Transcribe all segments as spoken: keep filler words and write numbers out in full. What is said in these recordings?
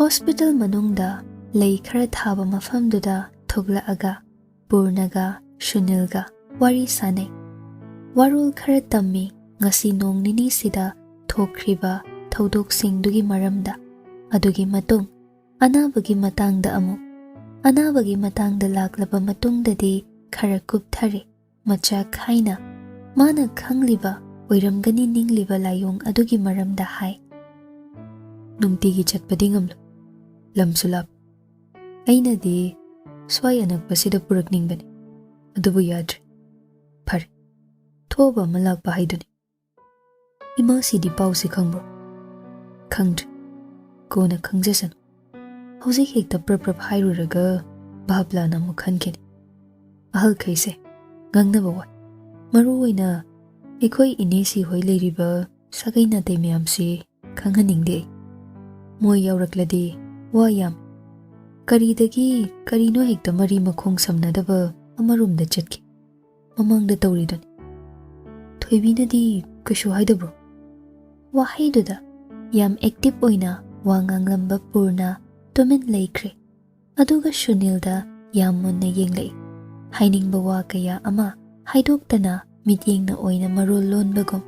Hospital ꯃꯅꯨꯡꯗ ꯂꯩ ꯈꯔ ꯊꯥꯕ ꯃꯐꯝꯗꯨꯗ ꯊꯣꯛꯂꯛꯑꯒ ꯄꯨꯔꯅꯒ ꯁꯨꯅꯤꯜꯒ ꯋꯥꯔꯤ ꯁꯥꯅꯩ꯫ ꯋꯥꯔꯣꯜ ꯈꯔ ꯇꯝꯃꯤ ꯉꯁꯤ ꯅꯣꯡ ꯅꯤꯅꯤꯁꯤꯗ ꯊꯣꯛꯈ꯭ꯔꯤꯕ ꯊꯧꯗꯣꯛꯁꯤꯡꯗꯨꯒꯤ ꯃꯔꯝꯗ꯫ ꯑꯗꯨꯒꯤ ꯃꯇꯨꯡ ꯑꯅꯥꯕꯒꯤ ꯃꯇꯥꯡꯗ ꯑꯃꯨꯛ꯫ ꯑꯅꯥꯕꯒꯤ ꯃꯇꯥꯡꯗ ꯂꯥꯛꯂꯕ ꯃꯇꯨꯡꯗꯗꯤ ꯈꯔ ꯀꯨꯞꯊꯔꯦ꯫ ꯃꯆꯥ ꯈꯥꯏꯅ ꯃꯥꯅ ꯈꯪꯂꯤꯕ ꯑꯣꯏꯔꯝꯒꯅꯤ ꯅꯤꯡꯂꯤꯕ ꯂꯥꯏꯑꯣꯡ ꯑꯗꯨꯒꯤ ꯃꯔꯝꯗ ꯍꯥꯏ꯫ ꯅꯨꯡꯇꯤꯒꯤ ꯆꯠꯄꯗꯤ ꯉꯝꯂꯣꯏ, ꯂꯝꯁꯨ ꯂꯥꯞꯄꯤ꯫ ꯑꯩꯅꯗꯤ ꯁ꯭ꯋꯥꯏ ꯑꯅꯛꯄꯁꯤꯗ ꯄꯨꯔꯛꯅꯤꯡꯕꯅꯤ, ꯑꯗꯨꯕꯨ ꯌꯥꯗ꯭ꯔꯦ꯫ ꯐꯔꯦ, ꯊꯣꯛꯑꯕ ꯑꯃ ꯂꯥꯛꯄ ꯍꯥꯏꯗꯨꯅꯤ꯫ ꯏꯃꯥꯁꯤꯗꯤ ꯄꯥꯎꯁꯤ ꯈꯪꯕ꯭ꯔꯣ? ꯈꯪꯗ꯭ꯔꯦ, ꯀꯣꯟꯅ ꯈꯪꯖꯁꯅꯨ꯫ ꯍꯧꯖꯤꯛ ꯍꯦꯛꯇ ꯄ꯭ꯔꯞ ꯄ꯭ꯔꯞ ꯍꯥꯏꯔꯨꯔꯒ ꯚꯥꯞ ꯂꯥꯟꯅ ꯑꯃꯨꯛ ꯈꯟꯈꯤꯅꯤ꯫ ꯑꯍꯜꯈꯩꯁꯦ ꯉꯥꯡꯅꯕ ꯋꯥꯏ꯫ ꯃꯔꯨ ꯑꯣꯏꯅ ꯑꯩꯈꯣꯏ ꯏꯅꯦꯁꯤ ꯍꯣꯏ ꯂꯩꯔꯤꯕ ꯁꯥꯒꯩ ꯅꯥꯇꯩ ꯃꯌꯥꯝꯁꯤ ꯈꯪꯍꯟꯅꯤꯡꯗꯦ ꯑꯩ꯫ ꯃꯣꯏ ꯌꯥꯎꯔꯛꯂꯗꯤ ꯋꯥ ꯌꯥꯝ꯫ ꯀꯔꯤꯗꯒꯤ ꯀꯔꯤꯅꯣ ꯍꯦꯛꯇ ꯃꯔꯤ ꯃꯈꯣꯡ ꯁꯝꯅꯗꯕ ꯑꯃꯔꯣꯝꯗ ꯆꯠꯈꯤ꯫ ꯃꯃꯥꯡꯗ ꯇꯧꯔꯤꯗꯨꯅꯤ꯫ ꯊꯣꯏꯕꯤꯅꯗꯤ ꯀꯩꯁꯨ ꯍꯥꯏꯗꯕ꯭ꯔꯣ? ꯋꯥꯍꯩꯗꯨꯗ ꯌꯥꯝ ꯑꯦꯛꯇꯤꯚ ꯑꯣꯏꯅ ꯋꯥ ꯉꯥꯡꯂꯝꯕ ꯄꯨꯔꯅ ꯇꯨꯃꯤꯟ ꯂꯩꯈ꯭ꯔꯦ꯫ ꯑꯗꯨꯒ ꯁꯨꯅꯤꯜꯗ ꯌꯥꯝ ꯃꯨꯟꯅ ꯌꯦꯡꯂꯛꯏ꯫ ꯍꯥꯏꯅꯤꯡꯕ ꯋꯥ ꯀꯌꯥ ꯑꯃ ꯍꯥꯏꯗꯣꯛꯇꯅ ꯃꯤꯠꯌꯦꯡꯅ ꯑꯣꯏꯅ ꯃꯔꯣꯜ ꯂꯣꯟꯕꯒꯨꯝ꯫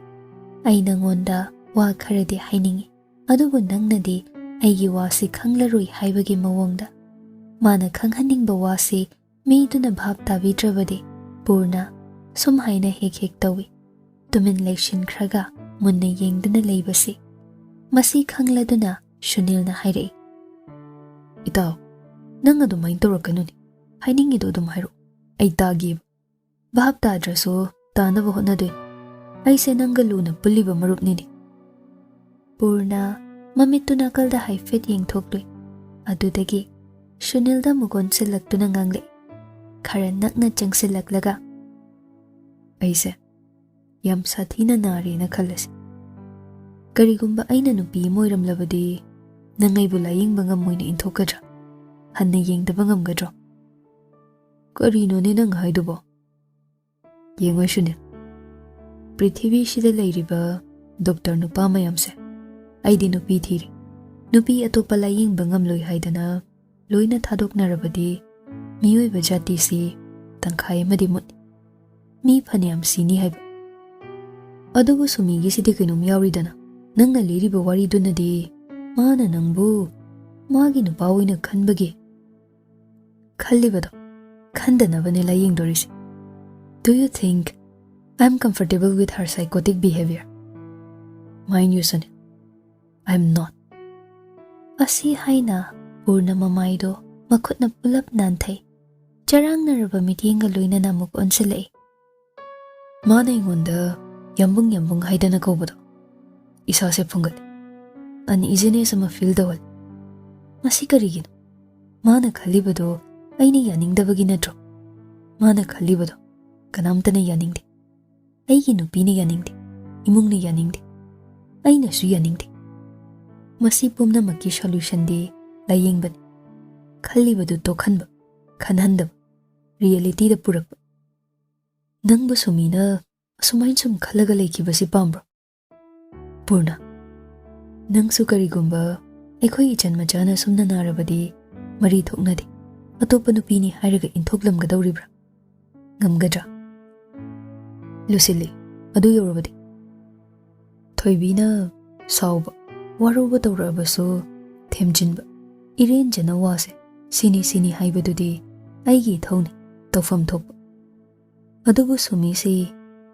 "ꯑꯩ ꯅꯉꯣꯟꯗ ꯋꯥ ꯈꯔꯗꯤ ꯍꯥꯏꯅꯤꯡꯏ, ꯑꯗꯨꯕꯨ ꯅꯪꯅꯗꯤ ꯑꯩꯒꯤ ꯋꯥꯁꯤ ꯈꯪꯂꯔꯣꯏ" ꯍꯥꯏꯕꯒꯤ ꯃꯑꯣꯡꯗ꯫ ꯃꯥꯅ ꯈꯪꯍꯟꯅꯤꯡꯕ ꯋꯥꯁꯤ ꯃꯤꯗꯨꯅ ꯚꯥꯞ ꯇꯥꯕꯤꯗ꯭ꯔꯕꯗꯤ ꯄꯨꯔꯅ ꯁꯨꯝ ꯍꯥꯏꯅ ꯍꯦꯛ ꯍꯦꯛ ꯇꯧꯏ꯫ ꯇꯨꯃꯤꯟ ꯂꯩꯁꯤꯟꯈ꯭ꯔꯒ ꯃꯨꯟꯅ ꯌꯦꯡꯗꯨꯅ ꯂꯩꯕꯁꯤ꯫ ꯃꯁꯤ ꯈꯪꯂꯗꯨꯅ ꯁꯨꯅꯤꯜꯅ ꯍꯥꯏꯔꯛꯏ, "ꯏꯇꯥꯎ, ꯅꯪ ꯑꯗꯨꯃꯥꯏꯅ ꯇꯧꯔꯛꯀꯅꯨꯅꯦ꯫ ꯍꯥꯏꯅꯤꯡꯉꯤꯗꯣ ꯑꯗꯨꯝ ꯍꯥꯏꯔꯛꯑꯣ꯫ ꯑꯩ ꯇꯥꯒꯦꯕ꯫ ꯚꯥꯞ ꯇꯥꯗ꯭ꯔꯁꯨ ꯇꯥꯅꯕ ꯍꯣꯠꯅꯗꯣꯏꯅꯤ꯫ ꯑꯩꯁꯦ ꯅꯪꯒ ꯂꯨꯅ ꯄꯨꯜꯂꯤꯕ ꯃꯔꯨꯞꯅꯤꯅꯦ꯫" ꯄꯨꯔꯅ ꯃꯃꯤꯠꯇꯨ ꯅꯥꯀꯜꯗ ꯍꯥꯏꯐꯦꯠ ꯌꯦꯡꯊꯣꯛꯂꯨꯏ꯫ ꯑꯗꯨꯗꯒꯤ ꯁꯨꯅꯤꯜꯗ ꯑꯃꯨꯛ ꯑꯣꯟꯁꯤꯜꯂꯛꯇꯨꯅ ꯉꯥꯡꯂꯛꯏ, ꯈꯔ ꯅꯛꯅ ꯆꯪꯁꯤꯜꯂꯛꯂꯒ, "ꯑꯩꯁꯦ ꯌꯥꯝ ꯁꯥꯊꯤꯅ ꯅꯥꯔꯦꯅ ꯈꯜꯂꯁꯤ꯫ ꯀꯔꯤꯒꯨꯝꯕ ꯑꯩꯅ ꯅꯨꯄꯤ ꯑꯃ ꯑꯣꯏꯔꯝꯂꯕꯗꯤ ꯅꯪ ꯑꯩꯕꯨ ꯂꯥꯌꯦꯡꯕ ꯉꯝꯃꯣꯏꯅ ꯏꯟꯊꯣꯛꯀꯗ꯭ꯔꯥ? ꯍꯟꯅ ꯌꯦꯡꯗꯕ ꯉꯝꯒꯗ꯭ꯔꯣ?" "ꯀꯔꯤꯅꯣꯅꯦ ꯅꯪ ꯍꯥꯏꯗꯨꯕꯣ?" "ꯌꯦꯡꯉꯣ ꯁꯨꯅꯤꯜ, ꯄ꯭ꯔꯤꯊꯤꯕꯤꯁꯤꯗ ꯂꯩꯔꯤꯕ ꯗꯣꯛꯇꯔ ꯅꯨꯄꯥ ꯃꯌꯥꯝꯁꯦ, ꯑꯩꯗꯤ ꯅꯨꯄꯤ ꯊꯤꯔꯦ꯫ ꯅꯨꯄꯤ ꯑꯇꯣꯞꯄ ꯂꯥꯌꯦꯡꯕ ꯉꯝꯂꯣꯏ ꯍꯥꯏꯗꯅ ꯂꯣꯏꯅ ꯊꯥꯗꯣꯛꯅꯔꯕꯗꯤ ꯃꯤꯑꯣꯏꯕ ꯖꯥꯇꯤꯁꯤ ꯇꯪꯈꯥꯏ ꯑꯃꯗꯤ ꯃꯨꯠꯅꯤ꯫ ꯃꯤ ꯐꯅꯌꯥꯝ ꯁꯤꯅꯤ ꯍꯥꯏꯕ꯫ ꯑꯗꯨꯕꯨ ꯁꯨꯃꯤꯒꯤꯁꯤꯗꯤ ꯀꯩꯅꯣꯝ ꯌꯥꯎꯔꯤꯗꯅ, ꯅꯪꯅ ꯂꯤꯔꯤꯕ ꯋꯥꯔꯤꯗꯨꯅꯗꯤ ꯃꯥꯅ ꯅꯪꯕꯨ ꯃꯥꯒꯤ ꯅꯨꯄꯥ ꯑꯣꯏꯅ ꯈꯟꯕꯒꯤ ꯈꯜꯂꯤꯕꯗꯣ ꯈꯟꯗꯅꯕꯅꯦ ꯂꯥꯌꯦꯡꯗꯣꯔꯤꯁꯦ꯫ Do you think I am comfortable with her psychotic behavior? Mind you, Sunil, I am not. ꯑꯁꯤ ꯍꯥꯏꯅ ꯄꯨꯔꯅ ꯃꯃꯥꯏꯗꯣ ꯃꯈꯨꯠꯅ ꯄꯨꯂꯞ ꯅꯥꯟꯊꯩ꯫ ꯆꯔꯥꯡꯅꯔꯕ ꯃꯤꯠꯌꯦꯡꯒ ꯂꯣꯏꯅꯅ ꯑꯃꯨꯛ ꯑꯣꯟꯁꯤꯜꯂꯛꯏ꯫ ꯃꯥꯅ ꯑꯩꯉꯣꯟꯗ ꯌꯥꯝꯕꯨꯡ ꯌꯥꯝꯕꯨꯡ ꯍꯥꯏꯗꯅ ꯀꯧꯕꯗꯣ ꯏꯁꯥꯁꯦ ꯐꯨꯡꯒꯠꯂꯤ꯫ Uneasiness ꯑꯃ feel ꯇꯧꯍꯜꯂꯤ꯫ ꯃꯁꯤ ꯀꯔꯤꯒꯤꯅꯣ? ꯃꯥꯅ ꯈꯜꯂꯤꯕꯗꯣ ꯑꯩꯅ ꯌꯥꯅꯤꯡꯗꯕꯒꯤ ꯅꯠꯇ꯭ꯔꯣ? ꯃꯥꯅ ꯈꯜꯂꯤꯕꯗꯣ ꯀꯅꯥꯝꯇꯅ ꯌꯥꯅꯤꯡꯗꯦ꯫ ꯑꯩꯒꯤ ꯅꯨꯄꯤꯅ ꯌꯥꯅꯤꯡꯗꯦ, ꯏꯃꯨꯡꯅ ꯌꯥꯅꯤꯡꯗꯦ, ꯑꯩꯅꯁꯨ ꯌꯥꯅꯤꯡꯗꯦ꯫ ꯃꯁꯤ ꯄꯨꯝꯅꯃꯛꯀꯤ solutionꯗꯤ ꯂꯥꯌꯦꯡꯕꯅꯤ꯫ ꯈꯜꯂꯤꯕꯗꯨ ꯇꯣꯛꯍꯟꯕ, ꯈꯟꯍꯟꯗꯕ, realityꯗ ꯄꯨꯔꯛꯄ꯫ ꯅꯪꯕꯨ ꯁꯨꯃꯤꯅ ꯑꯁꯨꯃꯥꯏꯅ ꯁꯨꯝ ꯈꯜꯂꯒ ꯂꯩꯈꯤꯕꯁꯤ ꯄꯥꯝꯕ꯭ꯔꯣ? ꯄꯨꯔꯅ, ꯅꯪꯁꯨ ꯀꯔꯤꯒꯨꯝꯕ ꯑꯩꯈꯣꯏ ꯏꯆꯟ ꯃꯆꯥꯅ ꯁꯨꯝꯅ ꯅꯥꯔꯕꯗꯤ ꯃꯔꯤ ꯊꯣꯛꯅꯗꯦ, ꯑꯇꯣꯞꯄ ꯅꯨꯄꯤꯅꯤ ꯍꯥꯏꯔꯒ ꯏꯟꯊꯣꯛꯂꯝꯒꯗꯧꯔꯤꯕ꯭ꯔꯥ? ꯉꯝꯒꯗ꯭ꯔꯥ? ꯂꯨꯁꯤꯜꯂꯤ, ꯑꯗꯨ ꯌꯧꯔꯕꯗꯤ? ꯊꯣꯏꯕꯤꯅ ꯁꯥꯎꯕ, ꯋꯥꯔꯧꯕ ꯇꯧꯔꯛꯑꯕꯁꯨ ꯊꯦꯝꯖꯤꯟꯕ, ꯏꯔꯦꯟꯖꯅ ꯋꯥꯁꯦ ꯁꯤꯅꯤ ꯁꯤꯅꯤ ꯍꯥꯏꯕꯗꯨꯗꯤ ꯑꯩꯒꯤ ꯏꯊꯧꯅꯤ, ꯇꯧꯐꯝ ꯊꯣꯛꯄ꯫ ꯑꯗꯨꯕꯨ ꯁꯨꯃꯤꯁꯤ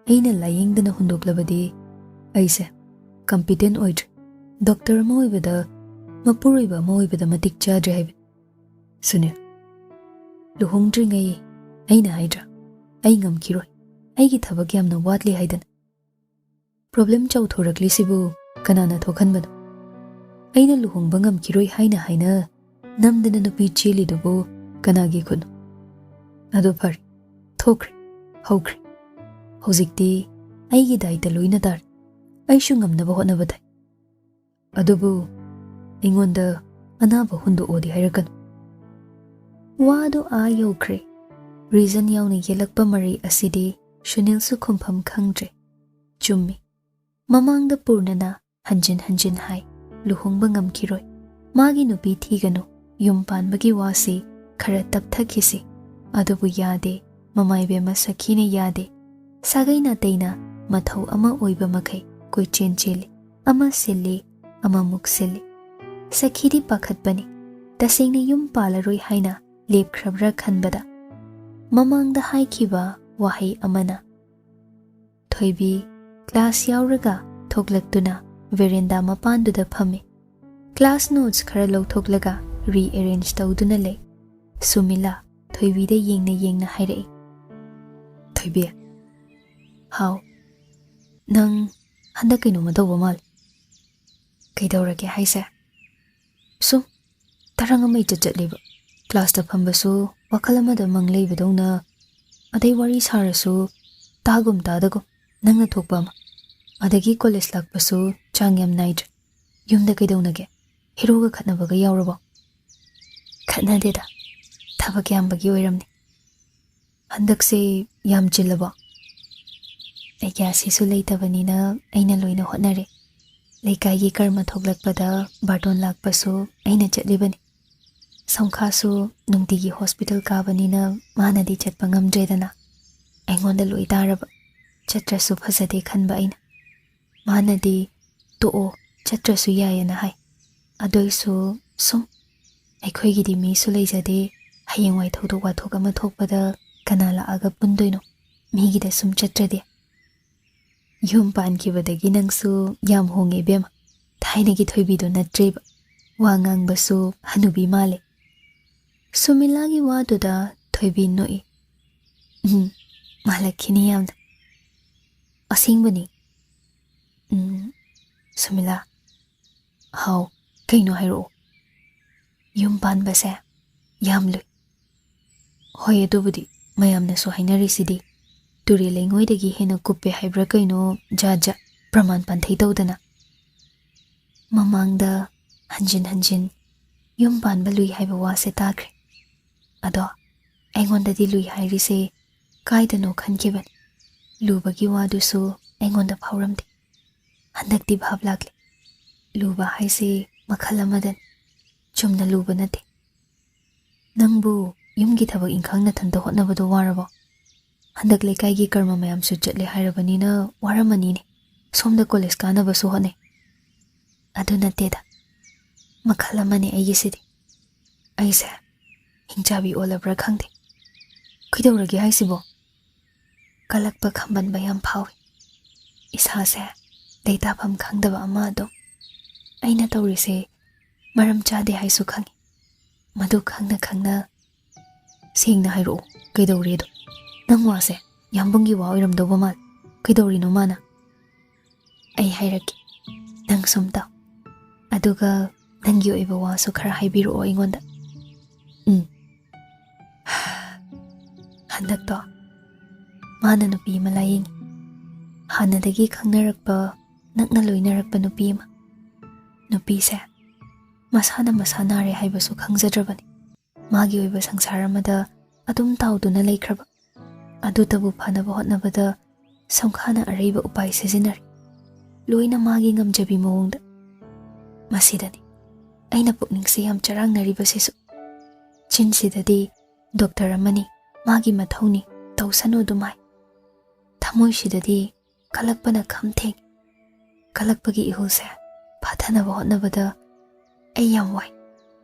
ꯑꯩꯅ ꯂꯥꯌꯦꯡꯗꯅ ꯍꯨꯟꯗꯣꯛꯂꯕꯗꯤ ꯑꯩꯁꯦ competent ꯑꯣꯏꯗ꯭ꯔꯦ, ꯗꯣꯛꯇꯔ ꯑꯃ ꯑꯣꯏꯕꯗ, ꯃꯄꯨꯔꯣꯏꯕ ꯑꯃ ꯑꯣꯏꯕꯗ ꯃꯇꯤꯛ ꯆꯥꯗ꯭ꯔꯦ ꯍꯥꯏꯕꯅꯤ꯫ ꯁꯨꯅꯤꯜ, ꯂꯨꯍꯣꯡꯗ꯭ꯔꯤꯉꯩ ꯑꯩꯅ ꯍꯥꯏꯗ꯭ꯔꯥ, ꯑꯩ ꯉꯝꯈꯤꯔꯣꯏ, ꯑꯩꯒꯤ ꯊꯕꯛ ꯌꯥꯝꯅ ꯋꯥꯠꯂꯤ ꯍꯥꯏꯗꯅ꯫ Problem ꯆꯥꯎꯊꯣꯔꯛꯂꯤꯁꯤꯕꯨ ꯀꯅꯥꯅ ꯊꯣꯛꯍꯟꯕꯅꯣ? ꯑꯩꯅ ꯂꯨꯍꯣꯡꯕ ꯉꯝꯈꯤꯔꯣꯏ ꯍꯥꯏꯅ ꯍꯥꯏꯅ ꯅꯝꯗꯅ ꯅꯨꯄꯤ ꯆꯦꯜꯂꯤꯗꯨꯕꯨ ꯀꯅꯥꯒꯤ ꯈꯨꯠꯅꯣ? ꯑꯗꯨ ꯐꯔꯦ, ꯊꯣꯛꯈ꯭ꯔꯦ, ꯍꯧꯈ꯭ꯔꯦ꯫ ꯍꯧꯖꯤꯛꯇꯤ ꯑꯩꯒꯤ ꯗꯥꯏꯇ ꯂꯣꯏꯅ ꯇꯥꯔꯦ꯫ ꯑꯩꯁꯨ ꯉꯝꯅꯕ ꯍꯣꯠꯅꯕ ꯇꯥꯏ꯫ ꯑꯗꯨꯕꯨ ꯑꯩꯉꯣꯟꯗ ꯑꯅꯥꯕ ꯍꯨꯟꯗꯣꯛꯑꯣꯗꯤ ꯍꯥꯏꯔꯛꯀꯅꯨ꯫ ꯋꯥꯗꯨ ꯑꯥ ꯌꯧꯈ꯭ꯔꯦ꯫ Reason ꯌꯥꯎꯅ ꯌꯦꯜꯂꯛꯄ ꯃꯔꯩ ꯑꯁꯤꯗꯤ ꯁꯨꯅꯤꯜꯁꯨ ꯈꯨꯝꯐꯝ ꯈꯪꯗ꯭ꯔꯦ꯫ ꯆꯨꯝꯃꯤ꯫ ꯃꯃꯥꯡꯗ ꯄꯨꯔꯅꯅ ꯍꯟꯖꯤꯟ ꯍꯟꯖꯤꯟ ꯍꯥꯏ, "ꯂꯨꯍꯣꯡꯕ ꯉꯝꯈꯤꯔꯣꯏ, ꯃꯥꯒꯤ ꯅꯨꯄꯤ ꯊꯤꯒꯅꯨ, ꯌꯨꯝ ꯄꯥꯟꯕꯒꯤ ꯋꯥꯁꯤ ꯈꯔ ꯇꯞꯊꯈꯤꯁꯤ꯫ ꯑꯗꯨꯕꯨ ꯌꯥꯗꯦ, ꯃꯃꯥ ꯏꯕꯦꯝꯃ ꯁꯈꯤꯅ ꯌꯥꯗꯦ꯫ ꯁꯥꯒꯩ ꯅꯥꯇꯩꯅ ꯃꯊꯧ ꯑꯃ ꯑꯣꯏꯕ ꯃꯈꯩ ꯀꯣꯏꯆꯦꯟ ꯆꯦꯜꯂꯤ, ꯑꯃ ꯁꯤꯜꯂꯤ, ꯑꯃꯃꯨꯛ ꯁꯤꯜꯂꯤ꯫ ꯁꯈꯤꯗꯤ ꯄꯥꯈꯠꯄꯅꯤ, ꯇꯁꯦꯡꯅ ꯌꯨꯝ ꯄꯥꯜꯂꯔꯣꯏ ꯍꯥꯏꯅ ꯂꯦꯞꯈ꯭ꯔꯕ꯭ꯔꯥ ꯈꯟꯕꯗ꯫ ꯃꯃꯥꯡꯗ ꯍꯥꯏꯈꯤꯕ ꯋꯥꯍꯩ ꯑꯃꯅ꯫ ꯊꯣꯏꯕꯤ ꯀ꯭ꯂꯥꯁ ꯌꯥꯎꯔꯒ ꯊꯣꯛꯂꯛꯇꯨꯅ ꯚꯦꯔꯦꯟꯗꯥ ꯃꯄꯥꯟꯗꯨꯗ ꯐꯝꯃꯤ꯫ ꯀ꯭ꯂꯥꯁ ꯅꯣꯠꯁ ꯈꯔ ꯂꯧꯊꯣꯛꯂꯒ ꯔꯤꯑꯦꯔꯦꯟꯖ ꯇꯧꯗꯨꯅ ꯂꯩ꯫ ꯁꯨꯃꯤꯂꯥ ꯊꯣꯏꯕꯤꯗ ꯌꯦꯡꯅ ꯌꯦꯡꯅ ꯍꯥꯏꯔꯛꯏ, "ꯊꯣꯏꯕꯤ, ꯍꯥꯎ, ꯅꯪ ꯍꯟꯗꯛ ꯀꯩꯅꯣꯝꯃ ꯇꯧꯕ ꯃꯥꯜꯂꯦ꯫ ꯀꯩꯗꯧꯔꯒꯦ ꯍꯥꯏꯁꯦ?" "ꯁꯨꯝ ꯇꯔꯪ ꯑꯃ ꯏꯆꯠ ꯆꯠꯂꯦꯕ꯫ ꯀ꯭ꯂꯥꯁꯇ ꯐꯝꯕꯁꯨ ꯋꯥꯈꯜ ꯑꯃꯗ ꯃꯪ ꯂꯩꯕꯗꯧꯅ, ꯑꯗꯩ ꯋꯥꯔꯤ ꯁꯥꯔꯁꯨ ꯇꯥꯒꯨꯝ ꯇꯥꯗꯒꯨꯝ, ꯅꯪꯅ ꯊꯣꯛꯄ ꯑꯃ꯫ ꯑꯗꯒꯤ ꯀꯣꯂꯦꯖ ꯂꯥꯛꯄꯁꯨ ꯆꯥꯡ ꯌꯥꯝ ꯅꯥꯏꯗ꯭ꯔꯦ꯫ ꯌꯨꯝꯗ ꯀꯩꯗꯧꯅꯒꯦ? ꯍꯦꯔꯣꯒ ꯈꯠꯅꯕꯒ ꯌꯥꯎꯔꯕꯣ?" "ꯈꯠꯅꯗꯦꯗ, ꯊꯕꯛ ꯌꯥꯝꯕꯒꯤ ꯑꯣꯏꯔꯝꯅꯤ꯫ ꯍꯟꯗꯛꯁꯦ ꯌꯥꯝ ꯆꯤꯜꯂꯕꯣ?" "ꯑꯩꯒꯤ ꯑꯁꯤꯁꯨ ꯂꯩꯇꯕꯅꯤꯅ ꯑꯩꯅ ꯂꯣꯏꯅ ꯍꯣꯠꯅꯔꯦ꯫ ꯂꯩꯀꯥꯏꯒꯤ ꯀꯔꯃ ꯊꯣꯛꯂꯛꯄꯗ ꯕꯥꯔꯇꯣꯟ ꯂꯥꯛꯄꯁꯨ ꯑꯩꯅ ꯆꯠꯂꯤꯕꯅꯤ꯫ ꯁꯝꯈꯥꯁꯨ ꯅꯨꯡꯇꯤꯒꯤ ꯍꯣꯁꯄꯤꯇꯥꯜ ꯀꯥꯕꯅꯤꯅ ꯃꯥꯅꯗꯤ ꯆꯠꯄ ꯉꯝꯗ꯭ꯔꯦꯗꯅ꯫ ꯑꯩꯉꯣꯟꯗ ꯂꯣꯏ ꯇꯥꯔꯕ꯫ ꯆꯠꯇ꯭ꯔꯁꯨ ꯐꯖꯗꯦ ꯈꯟꯕ ꯑꯩꯅ꯫ ꯃꯥꯅꯗꯤ ꯇꯣꯛꯑꯣ, ꯆꯠꯇ꯭ꯔꯁꯨ ꯌꯥꯏꯌꯦꯅ ꯍꯥꯏ꯫ ꯑꯗꯨꯏꯁꯨ ꯁꯨꯝ ꯑꯩꯈꯣꯏꯒꯤꯗꯤ ꯃꯤꯁꯨ ꯂꯩꯖꯗꯦ꯫ ꯍꯌꯦꯡꯋꯥꯏ ꯊꯧꯗꯣꯛ ꯋꯥꯊꯣꯛ ꯑꯃ ꯊꯣꯛꯄꯗ ꯀꯅꯥ ꯂꯥꯛꯑꯒ ꯄꯨꯟꯗꯣꯏꯅꯣ? ꯃꯤꯒꯤꯗ ꯁꯨꯝ ꯆꯠꯇ꯭ꯔꯗꯤ꯫ ꯌꯨꯝ ꯄꯥꯟꯈꯤꯕꯗꯒꯤ ꯅꯪꯁꯨ ꯌꯥꯝ ꯍꯣꯡꯉꯦ ꯏꯕꯦꯝꯃ꯫ ꯊꯥꯏꯅꯒꯤ ꯊꯣꯏꯕꯤꯗꯣ ꯅꯠꯇ꯭ꯔꯦꯕ꯫ ꯋꯥ ꯉꯥꯡꯕꯁꯨ ꯍꯅꯨꯕꯤ ꯃꯥꯜꯂꯦ꯫ ꯁꯨꯃꯤꯂꯥꯒꯤ ꯋꯥꯗꯨꯗ ꯊꯣꯏꯕꯤ ꯅꯣꯛꯏ꯫ "ꯎꯝ, ꯃꯥꯜꯂꯛꯈꯤꯅꯤ ꯌꯥꯝꯅ꯫ ꯑꯁꯦꯡꯕꯅꯤ꯫ ꯎꯝ, ꯁꯨꯃꯤꯂꯥ꯫" "ꯍꯥꯎ, ꯀꯩꯅꯣ ꯍꯥꯏꯔꯛꯑꯣ꯫" "ꯌꯨꯝ ꯄꯥꯟꯕꯁꯦ ꯌꯥꯝ ꯂꯨꯏ꯫" "ꯍꯣꯏ, ꯑꯗꯨꯕꯨꯗꯤ ꯃꯌꯥꯝꯅꯁꯨ ꯍꯥꯏꯅꯔꯤꯁꯤꯗꯤ, ꯇꯨꯔꯦꯜ ꯂꯩꯉꯣꯏꯗꯒꯤ ꯍꯦꯟꯅ ꯀꯨꯞꯄꯦ ꯍꯥꯏꯕ꯭ꯔꯥ ꯀꯩꯅꯣ, ꯖꯥꯠ ꯖꯥꯠ ꯄ꯭ꯔꯃꯥꯟ ꯄꯥꯟꯊꯩ ꯇꯧꯗꯅ꯫" ꯃꯃꯥꯡꯗ ꯍꯟꯖꯤꯟ ꯍꯟꯖꯤꯟ ꯌꯨꯝ ꯄꯥꯟꯕ ꯂꯨꯏ ꯍꯥꯏꯕ ꯋꯥꯁꯦ ꯇꯥꯈ꯭ꯔꯦ꯫ ꯑꯗꯣ ꯑꯩꯉꯣꯟꯗꯗꯤ ꯂꯨꯏ ꯍꯥꯏꯔꯤꯁꯦ ꯀꯥꯏꯗꯅꯣ ꯈꯟꯈꯤꯕꯅꯤ꯫ ꯂꯨꯕꯒꯤ ꯋꯥꯗꯨꯁꯨ ꯑꯩꯉꯣꯟꯗ ꯐꯥꯎꯔꯝꯗꯦ꯫ ꯍꯟꯗꯛꯇꯤ ꯚꯥꯞ ꯂꯥꯛꯂꯦ꯫ ꯂꯨꯕ ꯍꯥꯏꯁꯦ ꯃꯈꯜ ꯑꯃꯗꯅꯤ꯫ ꯆꯨꯝꯅ ꯂꯨꯕ ꯅꯠꯇꯦ꯫ ꯅꯪꯕꯨ ꯌꯨꯝꯒꯤ ꯊꯕꯛ ꯏꯪꯈꯥꯡ ꯅꯊꯟꯇ ꯍꯣꯠꯅꯕꯗꯣ ꯋꯥꯔꯕꯣ? ꯍꯟꯗꯛ ꯂꯩꯀꯥꯏꯒꯤ ꯀꯔꯃ ꯃꯌꯥꯝꯁꯨ ꯆꯠꯂꯦ ꯍꯥꯏꯔꯕꯅꯤꯅ ꯋꯥꯔꯝꯃꯅꯤꯅꯦ꯫ ꯁꯣꯝꯗ ꯀꯣꯂꯦꯖ ꯀꯥꯅꯕꯁꯨ ꯍꯣꯠꯅꯩ꯫ ꯑꯗꯨ ꯅꯠꯇꯦꯗ, ꯃꯈꯜ ꯑꯃꯅꯦ ꯑꯩꯒꯤꯁꯤꯗꯤ꯫ ꯑꯩꯁꯦ ꯍꯤꯡꯆꯥꯕꯤ ꯑꯣꯜꯂꯕ꯭ꯔꯥ ꯈꯪꯗꯦ꯫ ꯀꯩꯗꯧꯔꯒꯦ ꯍꯥꯏꯁꯤꯕꯣ? ꯀꯂꯛꯄ ꯈꯝꯕꯟꯕ ꯌꯥꯝ ꯐꯥꯎꯏ꯫ ꯏꯁꯥꯁꯦ ꯂꯩꯇꯥꯐꯝ ꯈꯪꯗꯕ ꯑꯃ ꯑꯗꯨꯝ꯫ ꯑꯩꯅ ꯇꯧꯔꯤꯁꯦ ꯃꯔꯝ ꯆꯥꯗꯦ ꯍꯥꯏꯁꯨ ꯈꯪꯉꯤ꯫ ꯃꯗꯨ ꯈꯪꯅ ꯈꯪꯅ ꯁꯦꯡꯅ ꯍꯥꯏꯔꯛꯑꯣ, ꯀꯩꯗꯧꯔꯦꯗꯣ? ꯅꯪ ꯋꯥꯁꯦ ꯌꯥꯝꯕꯨꯡꯒꯤ ꯋꯥ ꯑꯣꯏꯔꯝꯗꯧꯕ ꯃꯥꯜꯂꯦ꯫ ꯀꯩꯗꯧꯔꯤꯅꯣ ꯃꯥꯅ? ꯑꯩ ꯍꯥꯏꯔꯛꯀꯦ, ꯅꯪ ꯁꯨꯝ ꯇꯥꯎ꯫ ꯑꯗꯨꯒ ꯅꯪꯒꯤ ꯑꯣꯏꯕ ꯋꯥꯁꯨ ꯈꯔ ꯍꯥꯏꯕꯤꯔꯛꯑꯣ ꯑꯩꯉꯣꯟꯗ꯫ ꯎꯝ꯫ ꯍꯟꯗꯛꯇꯣ ꯃꯥꯅ ꯅꯨꯄꯤ ꯑꯃ ꯂꯥꯌꯦꯡꯉꯤ꯫ ꯍꯥꯟꯅꯗꯒꯤ ꯈꯪꯅꯔꯛꯄ, ꯅꯛꯅ ꯂꯣꯏꯅꯔꯛꯄ ꯅꯨꯄꯤ ꯑꯃ꯫ ꯅꯨꯄꯤꯁꯦ ꯃꯁꯥꯅ ꯃꯁꯥ ꯅꯥꯔꯦ ꯍꯥꯏꯕꯁꯨ ꯈꯪꯖꯗ꯭ꯔꯕꯅꯤ꯫ ꯃꯥꯒꯤ ꯑꯣꯏꯕ ꯁꯪꯁꯥꯔ ꯑꯃꯗ ꯑꯗꯨꯝ ꯇꯥꯎꯗꯨꯅ ꯂꯩꯈ꯭ꯔꯕ꯫ ꯑꯗꯨꯇꯕꯨ ꯐꯅꯕ ꯍꯣꯠꯅꯕꯗ ꯁꯪꯈꯥꯅ ꯑꯔꯩꯕ ꯎꯄꯥꯏ ꯁꯤꯖꯤꯟꯅꯔꯤ, ꯂꯣꯏꯅ ꯃꯥꯒꯤ ꯉꯝꯖꯕꯤ ꯃꯑꯣꯡꯗ꯫ ꯃꯁꯤꯗꯅꯤ ꯑꯩꯅ ꯄꯨꯛꯅꯤꯡꯁꯦ ꯌꯥꯝ ꯆꯔꯥꯡꯅꯔꯤꯕꯁꯤꯁꯨ꯫ ꯆꯤꯟꯁꯤꯗꯗꯤ ꯗꯣꯛꯇꯔ ꯑꯃꯅꯤ, ꯃꯥꯒꯤ ꯃꯊꯧꯅꯤ, ꯇꯧꯁꯅꯨ ꯑꯗꯨꯝ ꯍꯥꯏ꯫ ꯊꯃꯣꯏꯁꯤꯗꯗꯤ ꯀꯂꯛꯄꯅ ꯈꯝ ꯊꯦꯡ꯫ ꯀꯂꯛꯄꯒꯤ ꯏꯍꯨꯜꯁꯦ ꯐꯥꯊꯅꯕ ꯍꯣꯠꯅꯕꯗ ꯑꯩ ꯌꯥꯝ ꯋꯥꯏ꯫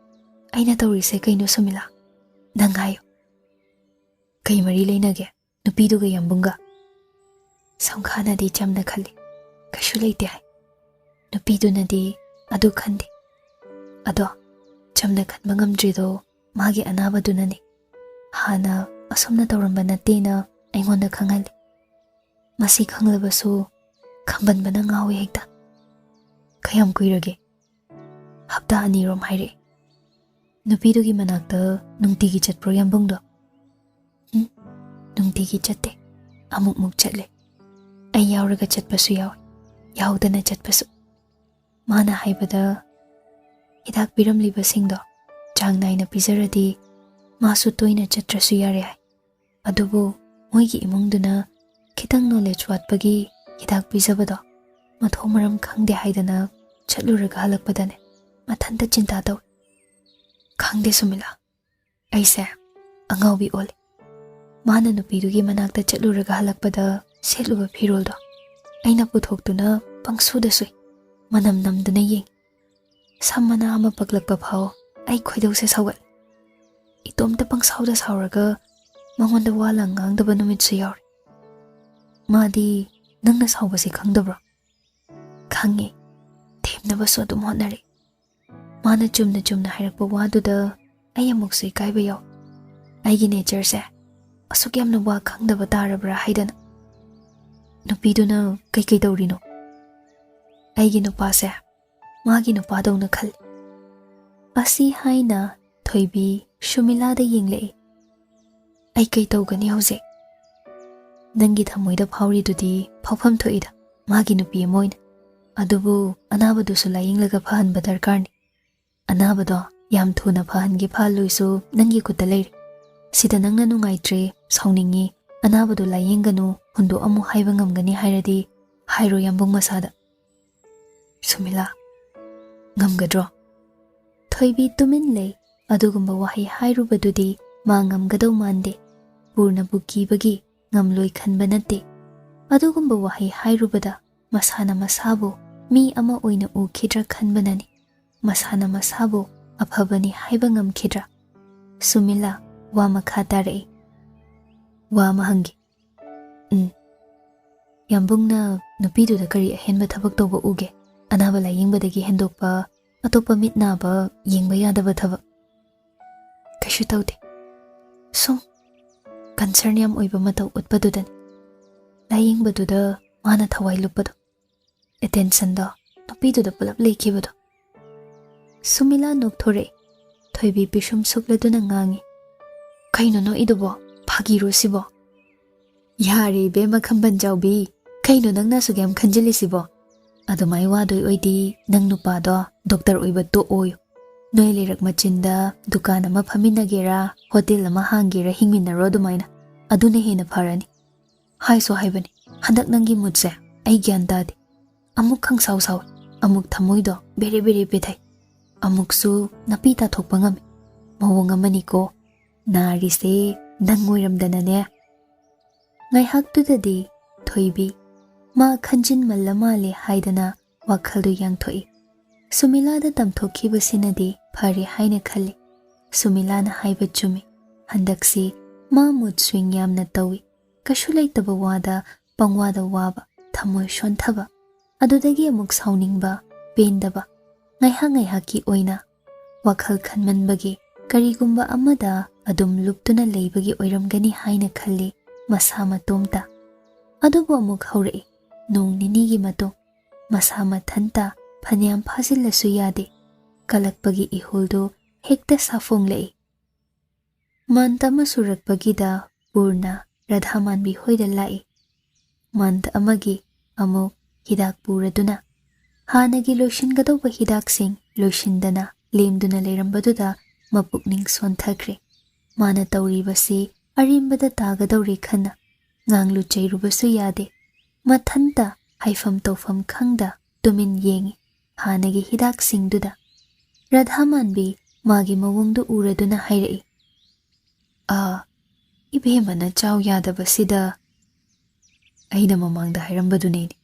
ꯑꯩꯅ ꯇꯧꯔꯤꯁꯦ ꯀꯩꯅꯣ ꯁꯨꯃꯤꯂꯥ? ꯅꯪ ꯍꯥꯏꯌꯨ꯫ ꯀꯩ ꯃꯔꯤ ꯂꯩꯅꯒꯦ ꯅꯨꯄꯤꯗꯨꯒ ꯌꯥꯝꯕꯨꯡꯒ? ꯁꯪꯈꯥꯅꯗꯤ ꯆꯝꯅ ꯈꯜꯂꯤ꯫ ꯀꯩꯁꯨ ꯂꯩꯇꯦ ꯍꯥꯏ꯫ ꯅꯨꯄꯤꯗꯨꯅꯗꯤ ꯑꯗꯨ ꯈꯟꯗꯦ꯫ ꯑꯗꯣ ꯆꯝꯅ ꯈꯟꯕ ꯉꯝꯗ꯭ꯔꯤꯗꯣ ꯃꯥꯒꯤ ꯑꯅꯥꯕꯗꯨꯅꯅꯤ꯫ ꯍꯥꯟꯅ ꯑꯁꯨꯝꯅ ꯇꯧꯔꯝꯕ ꯅꯠꯇꯦꯅ ꯑꯩꯉꯣꯟꯗ ꯈꯪꯍꯜꯂꯤ꯫ ꯃꯁꯤ ꯈꯪꯂꯕꯁꯨ ꯈꯝꯕꯟꯕꯅ ꯉꯥꯎꯏ ꯍꯦꯛꯇ꯫ ꯀꯌꯥꯝ ꯀꯨꯏꯔꯒꯦ? ꯍꯞꯇꯥ ꯑꯅꯤꯔꯣꯝ ꯍꯥꯏꯔꯛꯑꯦ꯫ ꯅꯨꯄꯤꯗꯨꯒꯤ ꯃꯅꯥꯛꯇ ꯅꯨꯡꯇꯤꯒꯤ ꯆꯠꯄ꯭ꯔꯣ ꯌꯥꯝꯕꯨꯡꯗꯣ? ꯎꯝ, ꯅꯨꯡꯇꯤꯒꯤ ꯆꯠꯇꯦ꯫ ꯑꯃꯨꯛꯃꯨꯛ ꯆꯠꯂꯦ꯫ ꯑꯩ ꯌꯥꯎꯔꯒ ꯆꯠꯄꯁꯨ ꯌꯥꯎꯏ, ꯌꯥꯎꯗꯅ ꯆꯠꯄꯁꯨ꯫ ꯃꯥꯅ ꯍꯥꯏꯕꯗ ꯍꯤꯗꯥꯛ ꯄꯤꯔꯝꯂꯤꯕꯁꯤꯡꯗꯣ ꯆꯥꯡ ꯅꯥꯏꯅ ꯄꯤꯖꯔꯗꯤ ꯃꯥꯁꯨ ꯇꯣꯏꯅ ꯆꯠꯇ꯭ꯔꯁꯨ ꯌꯥꯔꯦ ꯍꯥꯏ꯫ ꯑꯗꯨꯕꯨ ꯃꯣꯏꯒꯤ ꯏꯃꯨꯡꯗꯨꯅ ꯈꯤꯇꯪ ꯅꯣꯂꯦꯖ ꯋꯥꯠꯄꯒꯤ ꯍꯤꯗꯥꯛ ꯄꯤꯖꯕꯗꯣ ꯃꯊꯣꯡ ꯃꯔꯝ ꯈꯪꯗꯦ ꯍꯥꯏꯗꯅ ꯆꯠꯂꯨꯔꯒ ꯍꯜꯂꯛꯄꯗꯅꯦ ꯃꯊꯟꯇ ꯆꯤꯟꯇꯥ ꯇꯧꯏ꯫ ꯈꯪꯗꯦ ꯁꯨꯃꯤꯂꯥ, ꯑꯩꯁꯦ ꯑꯉꯥꯎꯕꯤ ꯑꯣꯜꯂꯦ꯫ ꯃꯥꯅ ꯅꯨꯄꯤꯗꯨꯒꯤ ꯃꯅꯥꯛꯇ ꯆꯠꯂꯨꯔꯒ ꯍꯜꯂꯛꯄꯗ ꯁꯦꯠꯂꯨꯕ ꯐꯤꯔꯣꯜꯗꯣ ꯑꯩꯅ ꯄꯨꯊꯣꯛꯇꯨꯅ ꯄꯪꯁꯨꯗ ꯁꯨꯏ꯫ ꯃꯅꯝ ꯅꯝꯗꯨꯅ ꯌꯦꯡꯉꯤ꯫ ꯁꯝ ꯃꯅꯥ ꯑꯃ ꯄꯛꯂꯛꯄ ꯐꯥꯎ ꯑꯩ ꯈꯣꯏꯗꯧꯁꯦ ꯁꯧꯒꯠꯂꯦ꯫ ꯏꯇꯣꯝꯇ ꯄꯪꯁꯥꯎꯗ ꯁꯥꯎꯔꯒ ꯃꯉꯣꯟꯗ ꯋꯥ ꯂꯥꯡ ꯉꯥꯡꯗꯕ ꯅꯨꯃꯤꯠꯁꯨ ꯌꯥꯎꯔꯦ꯫ ꯃꯥꯗꯤ ꯅꯪꯅ ꯁꯥꯎꯕꯁꯦ ꯈꯪꯗꯕ꯭ꯔꯣ? ꯈꯪꯉꯦ꯫ ꯊꯦꯝꯅꯕꯁꯨ ꯑꯗꯨꯝ ꯍꯣꯠꯅꯔꯦ꯫ ꯃꯥꯅ ꯆꯨꯝꯅ ꯆꯨꯝꯅ ꯍꯥꯏꯔꯛꯄ ꯋꯥꯗꯨꯗ ꯑꯩ ꯑꯃꯨꯛꯁꯨ ꯏꯀꯥꯏꯕ ꯌꯥꯎ꯫ ꯑꯩꯒꯤ ꯅꯦꯆꯔꯁꯦ ꯑꯁꯨꯛ ꯌꯥꯝꯅ ꯋꯥ ꯈꯪꯗꯕ ꯇꯥꯔꯕ꯭ꯔꯥ ꯍꯥꯏꯗꯅ꯫ ꯅꯨꯄꯤꯗꯨꯅ ꯀꯩꯀꯩ ꯇꯧꯔꯤꯅꯣ? ꯑꯩꯒꯤ ꯅꯨꯄꯥꯁꯦ ꯃꯥꯒꯤ ꯅꯨꯄꯥꯗꯧꯅ ꯈꯜꯂꯤ꯫ ꯑꯁꯤ ꯍꯥꯏꯅ ꯊꯣꯏꯕꯤ ꯁꯨꯃꯤꯂꯥꯗ ꯌꯦꯡꯂꯛꯏ꯫ ꯑꯩ ꯀꯩ ꯇꯧꯒꯅꯤ ꯍꯧꯖꯤꯛ? ꯅꯪꯒꯤ ꯊꯃꯣꯏꯗ ꯐꯥꯎꯔꯤꯗꯨꯗꯤ ꯐꯥꯎꯐꯝ ꯊꯣꯛꯏꯗ, ꯃꯥꯒꯤ ꯅꯨꯄꯤ ꯑꯃ ꯑꯣꯏꯅ꯫ ꯑꯗꯨꯕꯨ ꯑꯅꯥꯕꯗꯨꯁꯨ ꯂꯥꯌꯦꯡꯂꯒ ꯐꯍꯟꯕ ꯗꯔꯀꯥꯔꯅꯤ꯫ ꯑꯅꯥꯕꯗꯣ ꯌꯥꯝ ꯊꯨꯅ ꯐꯍꯟꯒꯦ ꯐꯍꯜꯂꯣꯏꯁꯨ ꯅꯪꯒꯤ ꯈꯨꯠꯇ ꯂꯩꯔꯦ꯫ ꯁꯤꯗ ꯅꯪꯅ ꯅꯨꯡꯉꯥꯏꯇ꯭ꯔꯦ, ꯁꯥꯎꯅꯤꯡꯉꯤ, ꯑꯅꯥꯕꯗꯣ ꯂꯥꯌꯦꯡꯒꯅꯨ, ꯍꯨꯟꯗꯣꯛꯑꯝꯃꯨ ꯍꯥꯏꯕ ꯉꯝꯒꯅꯤ ꯍꯥꯏꯔꯗꯤ ꯍꯥꯏꯔꯣ ꯌꯥꯝꯕꯨꯡ ꯃꯁꯥꯗ꯫ ꯁꯨꯃꯤꯂꯥ, ꯉꯝꯒꯗ꯭ꯔꯣ? ꯊꯣꯏꯕꯤ ꯇꯨꯃꯤꯟ ꯂꯩ꯫ ꯑꯗꯨꯒꯨꯝꯕ ꯋꯥꯍꯩ ꯍꯥꯏꯔꯨꯕꯗꯨꯗꯤ ꯃꯥ ꯉꯝꯒꯗꯧ ꯃꯥꯟꯗꯦ꯫ ꯄꯨꯔꯅꯕꯨ ꯀꯤꯕꯒꯤ ꯉꯝꯂꯣꯏ ꯈꯟꯕ ꯅꯠꯇꯦ꯫ ꯑꯗꯨꯒꯨꯝꯕ ꯋꯥꯍꯩ ꯍꯥꯏꯔꯨꯕꯗ ꯃꯁꯥꯅ ꯃꯁꯥꯕꯨ ꯃꯤ ꯑꯃ ꯑꯣꯏꯅ ꯎꯈꯤꯗ꯭ꯔꯥ ꯈꯟꯕꯅꯅꯤ꯫ ꯃꯁꯥꯅ ꯃꯁꯥꯕꯨ ꯑꯐꯕꯅꯤ ꯍꯥꯏꯕ ꯉꯝꯈꯤꯗ꯭ꯔꯥ? ꯁꯨꯃꯤꯂꯥ, ꯋꯥ ꯃꯈꯥ ꯇꯥꯔꯛꯏ꯫ ꯋꯥ ꯑꯃ ꯍꯪꯒꯦ꯫ ꯎꯝ꯫ ꯌꯥꯝꯕꯨꯡꯅ ꯅꯨꯄꯤꯗꯨꯗ ꯀꯔꯤ ꯑꯍꯦꯟꯕ ꯊꯕꯛ ꯇꯧꯕ ꯎꯒꯦ? ꯑꯅꯥꯕ ꯂꯥꯌꯦꯡꯕꯗꯒꯤ ꯍꯦꯟꯗꯣꯛꯄ ꯑꯇꯣꯞꯄ ꯃꯤꯠ ꯅꯥꯕ ꯌꯦꯡꯕ ꯌꯥꯗꯕ ꯊꯕꯛ? ꯀꯩꯁꯨ ꯇꯧꯗꯦ꯫ ꯁꯨꯝ ꯀꯟꯁꯔꯟ ꯌꯥꯝ ꯑꯣꯏꯕ ꯃꯇꯧ ꯎꯠꯄꯗꯨꯗꯅꯤ꯫ ꯂꯥꯌꯦꯡꯕꯗꯨꯗ ꯃꯥꯅ ꯊꯋꯥꯏ ꯂꯨꯞꯄꯗꯣ, ꯑꯦꯇꯦꯟꯁꯟꯗꯣ ꯅꯨꯄꯤꯗꯨꯗ ꯄꯨꯂꯞ ꯂꯩꯈꯤꯕꯗꯣ꯫ ꯁꯨꯃꯤꯂꯥ ꯅꯣꯛꯊꯣꯔꯛꯏ꯫ ꯊꯣꯏꯕꯤ ꯄꯤꯁꯨꯝ ꯁꯨꯛꯂꯗꯨꯅ ꯉꯥꯡꯉꯤ꯫ ꯀꯩꯅꯣ ꯅꯣꯛꯏꯗꯨꯕꯣ? ꯐꯥꯒꯤꯔꯣ ꯁꯤꯕꯣ? ꯌꯥꯔꯦ ꯏꯕꯦꯝꯃ ꯈꯝꯕꯟ ꯆꯥꯎꯕꯤ, ꯀꯩꯅꯣ ꯅꯪꯅ ꯑꯁꯨꯛ ꯌꯥꯝ ꯈꯟꯖꯤꯜꯂꯤꯁꯤꯕꯣ? ꯑꯗꯨꯃꯥꯏ ꯋꯥꯗꯣꯏ ꯑꯣꯏꯗꯤ ꯅꯪ ꯅꯨꯄꯥꯗꯣ ꯗꯣꯛꯇꯔ ꯑꯣꯏꯕ ꯇꯣꯛꯑꯣꯌꯨ꯫ ꯅꯣꯏ ꯂꯩꯔꯛ ꯃꯆꯤꯟꯗ ꯗꯨꯀꯥꯟ ꯑꯃ ꯐꯝꯃꯤꯟꯅꯒꯦꯔꯥ, ꯍꯣꯇꯦꯜ ꯑꯃ ꯍꯥꯡꯒꯦꯔꯥ ꯍꯤꯡꯃꯤꯟꯅꯔꯣ ꯑꯗꯨꯃꯥꯏꯅ꯫ ꯑꯗꯨꯅ ꯍꯦꯟꯅ ꯐꯔꯅꯤ꯫ ꯍꯥꯏꯁꯨ ꯍꯥꯏꯕꯅꯤ, ꯍꯟꯗꯛ ꯅꯪꯒꯤ ꯃꯨꯠꯁꯦ ꯑꯩ ꯒ꯭ꯌꯥꯟ ꯇꯥꯗꯦ꯫ ꯑꯃꯨꯛ ꯈꯪꯁꯥꯎ ꯁꯥꯎꯏ, ꯑꯃꯨꯛ ꯊꯃꯣꯏꯗꯣ ꯕꯦꯔꯦ ꯕꯦꯔꯦ ꯄꯦꯊꯩ, ꯑꯃꯨꯛꯁꯨ ꯅꯥꯄꯤ ꯇꯥꯊꯣꯛꯄ ꯉꯝꯃꯤ꯫ ꯃꯑꯣꯡ ꯑꯃꯅꯤꯀꯣ꯫ ꯅꯥꯔꯤꯁꯦ ꯅꯪ ꯑꯣꯏꯔꯝꯗꯅꯅꯦ꯫ ꯉꯥꯏꯍꯥꯛꯇꯨꯗꯗꯤ ꯊꯣꯏꯕꯤ ꯃꯥ ꯈꯟꯖꯤꯟꯃꯜꯂ ꯃꯥꯜꯂꯦ ꯍꯥꯏꯗꯅ ꯋꯥꯈꯜꯗꯨ ꯌꯥꯡꯊꯣꯛꯏ꯫ ꯁꯨꯃꯤꯂꯥꯗ ꯇꯝꯊꯣꯛꯈꯤꯕꯁꯤꯅꯗꯤ ꯐꯔꯦ ꯍꯥꯏꯅ ꯈꯜꯂꯤ꯫ ꯁꯨꯃꯤꯂꯥꯅ ꯍꯥꯏꯕ ꯆꯨꯝꯃꯤ꯫ ꯍꯟꯗꯛꯁꯤ ꯃꯥ mood swing ꯌꯥꯝꯅ ꯇꯧꯏ꯫ ꯀꯩꯁꯨ ꯂꯩꯇꯕ ꯋꯥꯗ ꯄꯪꯋꯥꯗ ꯋꯥꯕ, ꯊꯃꯣꯏ ꯁꯣꯟꯊꯕ, ꯑꯗꯨꯗꯒꯤ ꯑꯃꯨꯛ ꯁꯥꯎꯅꯤꯡꯕ, ꯄꯦꯟꯗꯕ, ꯉꯥꯏꯍꯥꯛ ꯉꯥꯏꯍꯥꯛꯀꯤ ꯑꯣꯏꯅ ꯋꯥꯈꯜ ꯈꯟꯃꯟꯕꯒꯤ ꯀꯔꯤꯒꯨꯝꯕ ꯑꯃꯗ ꯑꯗꯨꯝ ꯂꯨꯞꯇꯨꯅ ꯂꯩꯕꯒꯤ ꯑꯣꯏꯔꯝꯒꯅꯤ ꯍꯥꯏꯅ ꯈꯜꯂꯤ ꯃꯁꯥ ꯃꯇꯣꯝꯇ꯫ ꯑꯗꯨꯕꯨ ꯑꯃꯨꯛ ꯍꯧꯔꯛꯏ꯫ ꯅꯣꯡ ꯅꯤꯅꯤꯒꯤ ꯃꯇꯨꯡ ꯃꯁꯥ ꯃꯊꯟꯇ ꯐꯅꯌꯥꯝ ꯐꯥꯖꯤꯜꯂꯁꯨ ꯌꯥꯗꯦ꯫ ꯀꯂꯛꯄꯒꯤ ꯏꯍꯨꯜꯗꯨ ꯍꯦꯛꯇ ꯁꯥꯐꯣꯡꯂꯛꯏ꯫ Month ꯑꯃ ꯁꯨꯔꯛꯄꯒꯤꯗ ꯄꯨꯔꯅ ꯔꯥꯙꯥꯃꯥꯟꯕꯤ ꯍꯣꯏꯗ ꯂꯥꯛꯏ꯫ Month ꯑꯃꯒꯤ ꯑꯃꯨꯛ ꯍꯤꯗꯥꯛ ꯄꯨꯔꯗꯨꯅ ꯍꯥꯟꯅꯒꯤ ꯂꯣꯏꯁꯤꯟꯒꯗꯧꯕ ꯍꯤꯗꯥꯛꯁꯤꯡ ꯂꯣꯏꯁꯤꯟꯗꯅ ꯂꯦꯝꯗꯨꯅ ꯂꯩꯔꯝꯕꯗꯨꯗ ꯃꯄꯨꯛꯅꯤꯡ ꯁꯣꯟꯊꯈ꯭ꯔꯦ꯫ ꯃꯥꯅ ꯇꯧꯔꯤꯕꯁꯤ ꯑꯔꯦꯝꯕꯗ ꯇꯥꯒꯗꯧꯔꯦ ꯈꯟꯅ ꯉꯥꯡꯂꯨ ꯆꯩꯔꯨꯕꯁꯨ ꯌꯥꯗꯦ꯫ ꯃꯊꯟꯇ ꯍꯥꯏꯐꯝ ꯇꯧꯐꯝ ꯈꯪꯗ ꯇꯨꯃꯤꯟ ꯌꯦꯡꯏ ꯍꯥꯟꯅꯒꯤ ꯍꯤꯗꯥꯛꯁꯤꯡꯗꯨꯗ꯫ ꯔꯥꯙꯥꯃꯥꯟꯕꯤ ꯃꯥꯒꯤ ꯃꯑꯣꯡꯗꯨ ꯎꯔꯗꯨꯅ ꯍꯥꯏꯔꯛꯏ, "ꯑꯥ, ꯏꯕꯦꯝꯃꯅ ꯆꯥꯎ ꯌꯥꯗꯕꯁꯤꯗ ꯑꯩꯅ ꯃꯃꯥꯡꯗ ꯍꯥꯏꯔꯝꯕꯗꯨꯅꯤꯅꯦ,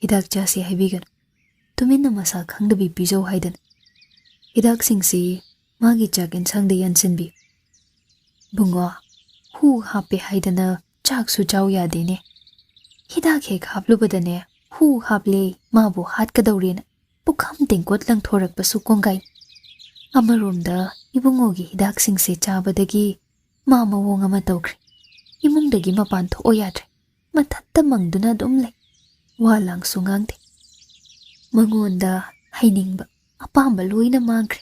ꯍꯤꯗꯥꯛ ꯆꯥꯁꯤ ꯍꯥꯏꯕꯤꯒꯅꯨ, ꯇꯨꯃꯤꯟꯅ ꯃꯁꯥ ꯈꯪꯗꯕꯤ ꯄꯤꯖꯧ ꯍꯥꯏꯗꯅ꯫ ꯍꯤꯗꯥꯛꯁꯤꯡꯁꯤ ꯃꯥꯒꯤ ꯆꯥꯛ ꯏꯟꯁꯥꯡꯗ ꯌꯥꯟꯁꯤꯟꯕꯤ꯫ ꯕꯨꯡꯉꯣ, ꯍꯨ ꯍꯥꯞꯄꯦ ꯍꯥꯏꯗꯅ ꯆꯥꯛꯁꯨ ꯆꯥꯎ ꯌꯥꯗꯦꯅꯦ꯫ ꯍꯤꯗꯥꯛ ꯍꯦꯛ ꯍꯥꯞꯂꯨꯕꯗꯅꯦ ꯍꯨ ꯍꯥꯞꯂꯦ, ꯃꯥꯕꯨ ꯍꯥꯠꯀꯗꯧꯔꯦꯅ ꯄꯨꯈꯝ ꯇꯦꯡꯀꯣꯠ ꯂꯪꯊꯣꯔꯛꯄꯁꯨ ꯀꯣꯡꯒꯥꯏ꯫ ꯑꯃꯔꯣꯝꯗ ꯏꯕꯨꯡꯉꯣꯒꯤ ꯍꯤꯗꯥꯛꯁꯤꯡꯁꯦ ꯆꯥꯕꯗꯒꯤ ꯃꯥ ꯃꯑꯣꯡ ꯑꯃ ꯇꯧꯈ꯭ꯔꯦ꯫ ꯏꯃꯨꯡꯗꯒꯤ ꯃꯄꯥꯟ ꯊꯣꯛꯑꯣ ꯌꯥꯗ꯭ꯔꯦ꯫ ꯃꯊꯟꯇ ꯃꯪꯗꯨꯅ ꯑꯗꯨꯝ ꯂꯩ꯫ ꯋꯥ ꯂꯥꯡꯁꯨ ꯉꯥꯡꯗꯦ꯫ ꯃꯉꯣꯟꯗ ꯍꯩꯅꯤꯡꯕ ꯑꯄꯥꯝꯕ ꯂꯣꯏꯅ ꯃꯥꯡꯈ꯭ꯔꯦ꯫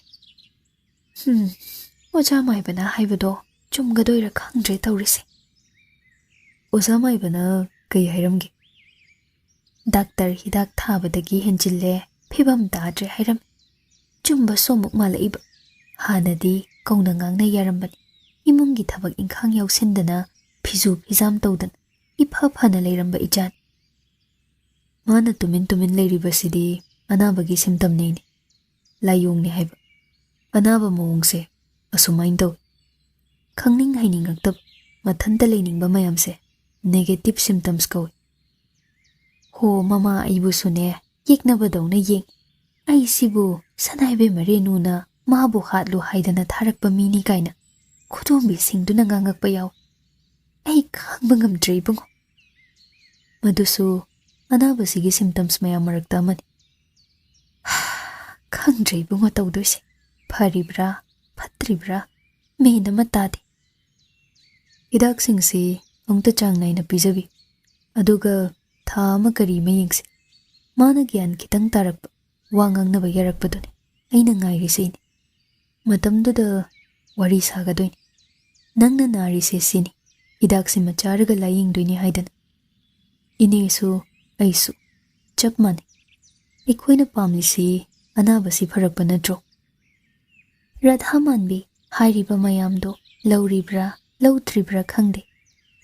ꯍꯝ, ꯑꯣꯖꯥ ꯃꯥꯏꯕꯅ ꯍꯥꯏꯕꯗꯣ ꯆꯨꯝꯒꯗꯣꯏꯔꯥ ꯈꯪꯗ꯭ꯔꯦ ꯇꯧꯔꯤꯁꯦ꯫" "ꯑꯣꯖꯥ ꯃꯥꯏꯕꯅ ꯀꯩ ꯍꯥꯏꯔꯝꯒꯦ?" "ꯗꯥꯛꯇꯔ ꯍꯤꯗꯥꯛ ꯊꯥꯕꯗꯒꯤ ꯍꯦꯟꯖꯤꯜꯂꯦ, ꯐꯤꯕꯝ ꯇꯥꯗ꯭ꯔꯦ ꯍꯥꯏꯔꯝꯃꯤ꯫" ꯆꯨꯝꯕꯁꯨ ꯑꯃꯨꯛ ꯃꯥꯜꯂꯛꯏꯕ꯫ ꯍꯥꯟꯅꯗꯤ ꯀꯧꯅ ꯉꯥꯡꯅ ꯌꯥꯔꯝꯕꯅꯤ꯫ ꯏꯃꯨꯡꯒꯤ ꯊꯕꯛ ꯏꯪꯈꯥꯡ ꯌꯥꯎꯁꯤꯟꯗꯅ, ꯐꯤꯖꯨ ꯐꯤꯖꯥꯝ ꯇꯧꯗꯅ ꯏꯐ ꯐꯅ ꯂꯩꯔꯝꯕ ꯏꯆꯥꯅꯤ꯫ "ꯃꯥꯅ ꯇꯨꯃꯤꯟ ꯇꯨꯃꯤꯟ ꯂꯩꯔꯤꯕꯁꯤꯗꯤ ꯑꯅꯥꯕꯒꯤ symptomꯅꯤꯅꯦ, ꯂꯥꯏꯑꯣꯡꯅꯤ ꯍꯥꯏꯕ꯫ ꯑꯅꯥꯕ ꯃꯑꯣꯡꯁꯦ ꯑꯁꯨꯃꯥꯏꯅ ꯇꯧꯏ꯫ ꯈꯪꯅꯤꯡ ꯍꯩꯅꯤꯡꯉꯛꯇꯕ, ꯃꯊꯟꯇ ꯂꯩꯅꯤꯡꯕ ꯃꯌꯥꯝꯁꯦ negative symptoms ꯀꯧꯏ꯫ ꯍꯣ, ꯃꯃꯥ ꯑꯩꯕꯨꯁꯨꯅꯦ, ꯌꯦꯛꯅꯕꯗꯧꯅ ꯌꯦꯡ꯫ "ꯑꯩꯁꯤꯕꯨ ꯁꯅꯥꯏꯕꯦꯝꯃ ꯔꯦꯅꯨꯅ ꯃꯥꯕꯨ ꯍꯥꯠꯂꯨ ꯍꯥꯏꯗꯅ ꯊꯥꯔꯛꯄ ꯃꯤꯅꯤ" ꯀꯥꯏꯅ ꯈꯨꯗꯣꯝꯕꯤꯁꯤꯡꯗꯨꯅ ꯉꯥꯡꯉꯛꯄ ꯌꯥꯎꯏ꯫ ꯑꯩ ꯈꯥꯡꯕ ꯉꯝꯗ꯭ꯔꯦ ꯏꯕꯨꯡꯉꯣ꯫ ꯃꯗꯨꯁꯨ ꯑꯅꯥꯕꯁꯤꯒꯤ symptoms ꯃꯌꯥꯝ ꯃꯔꯛꯇ ꯑꯃꯅꯤ꯫ ꯈꯪꯗ꯭ꯔꯦ ꯏꯕꯨꯡꯉꯣ ꯇꯧꯗꯣꯏꯁꯦ꯫ ꯐꯔꯤꯕ꯭ꯔꯥ, ꯐꯠꯇ꯭ꯔꯤꯕ꯭ꯔꯥ, ꯃꯦꯟ ꯑꯃ ꯇꯥꯗꯦ꯫ ꯍꯤꯗꯥꯛꯁꯤꯡꯁꯤ ꯑꯃꯨꯛꯇ ꯆꯥꯡ ꯅꯥꯏꯅ ꯄꯤꯖꯕꯤ꯫ ꯑꯗꯨꯒ ꯊꯥ ꯑꯃ ꯀꯔꯤ ꯑꯃ ꯌꯦꯡꯁꯤ꯫ ꯃꯥꯅ ꯒ꯭ꯌꯥꯟ ꯈꯤꯇꯪ ꯇꯥꯔꯛꯄ, ꯋꯥ ꯉꯥꯡꯅꯕ ꯌꯥꯔꯛꯄꯗꯨꯅꯤ ꯑꯩꯅ ꯉꯥꯏꯔꯤꯁꯦ ꯏꯅꯦ꯫ ꯃꯇꯝꯗꯨꯗ ꯋꯥꯔꯤ ꯁꯥꯒꯗꯣꯏꯅꯤ꯫ ꯅꯪꯅ ꯅꯥꯔꯤꯁꯦ ꯁꯤꯅꯤ꯫ ꯍꯤꯗꯥꯛꯁꯤꯃ ꯆꯥꯔꯒ ꯂꯥꯌꯦꯡꯗꯣꯏꯅꯤ ꯍꯥꯏꯗꯅ꯫ ꯏꯅꯦꯁꯨ ꯑꯩꯁꯨ ꯆꯞ ꯃꯥꯟꯅꯩ꯫ ꯑꯩꯈꯣꯏꯅ ꯄꯥꯝꯂꯤꯁꯤ ꯑꯅꯥꯕꯁꯤ ꯐꯔꯛꯄ ꯅꯠꯇ꯭ꯔꯣ? ꯔꯥꯙꯥ ꯃꯥꯟꯕꯤ, ꯍꯥꯏꯔꯤꯕ ꯃꯌꯥꯝꯗꯣ ꯂꯧꯔꯤꯕ꯭ꯔꯥ ꯂꯧꯗ꯭ꯔꯤꯕ꯭ꯔꯥ ꯈꯪꯗꯦ꯫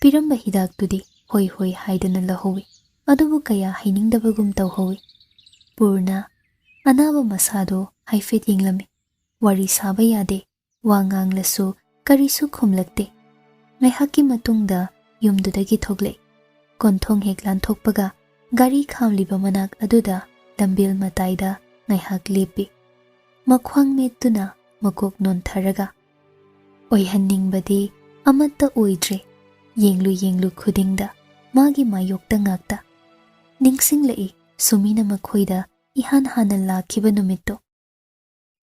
ꯄꯤꯔꯝꯕ ꯍꯤꯗꯥꯛꯇꯨꯗꯤ ꯍꯣꯏ ꯍꯣꯏ ꯍꯥꯏꯗꯅ ꯂꯧꯍꯧꯏ꯫ ꯑꯗꯨꯕꯨ ꯀꯌꯥ ꯍꯩꯅꯤꯡꯗꯕꯒꯨꯝ ꯇꯧꯍꯧꯏ꯫ ꯄꯨꯔꯅ ꯑꯅꯥꯕ ꯃꯁꯥꯗꯣ ꯍꯥꯏꯐꯦꯠ ꯌꯦꯡꯂꯝꯃꯤ꯫ ꯋꯥꯔꯤ ꯁꯥꯕ ꯌꯥꯗꯦ꯫ ꯋꯥ ꯉꯥꯡꯂꯁꯨ ꯀꯔꯤꯁꯨ ꯈꯨꯝꯂꯛꯇꯦ꯫ ꯉꯥꯏꯍꯥꯛꯀꯤ ꯃꯇꯨꯡꯗ ꯌꯨꯝꯗꯨꯗꯒꯤ ꯊꯣꯛꯂꯛꯏ꯫ ꯀꯣꯟꯊꯣꯡ ꯍꯦꯛ ꯂꯥꯟꯊꯣꯛꯄꯒ ꯒꯥꯔꯤ ꯈꯥꯝꯂꯤꯕ ꯃꯅꯥꯛ ꯑꯗꯨꯗ ꯂꯝꯕꯦꯜ ꯃꯇꯥꯏꯗ ꯉꯥꯏꯍꯥꯛ ꯂꯦꯞꯄꯤ꯫ ꯃꯈ꯭ꯋꯥꯡ ꯃꯦꯠꯇꯨꯅ ꯃꯀꯣꯛ ꯅꯣꯟꯊꯔꯒ, "ꯑꯣꯏꯍꯟꯅꯤꯡꯕꯗꯤ ꯑꯃꯠꯇ ꯑꯣꯏꯗ꯭ꯔꯦ꯫ ꯌꯦꯡꯂꯨ ꯌꯦꯡꯂꯨ ꯈꯨꯗꯤꯡꯗ ꯃꯥꯒꯤ ꯃꯥꯌꯣꯛꯇ ꯉꯥꯛꯇ꯫ ꯅꯤꯡꯁꯤꯡꯂꯛꯏ ꯁꯨꯃꯤꯅ ꯃꯈꯣꯏꯗ ꯏꯍꯥꯟ ꯍꯥꯟꯅ ꯂꯥꯛꯈꯤꯕ ꯅꯨꯃꯤꯠꯇꯣ꯫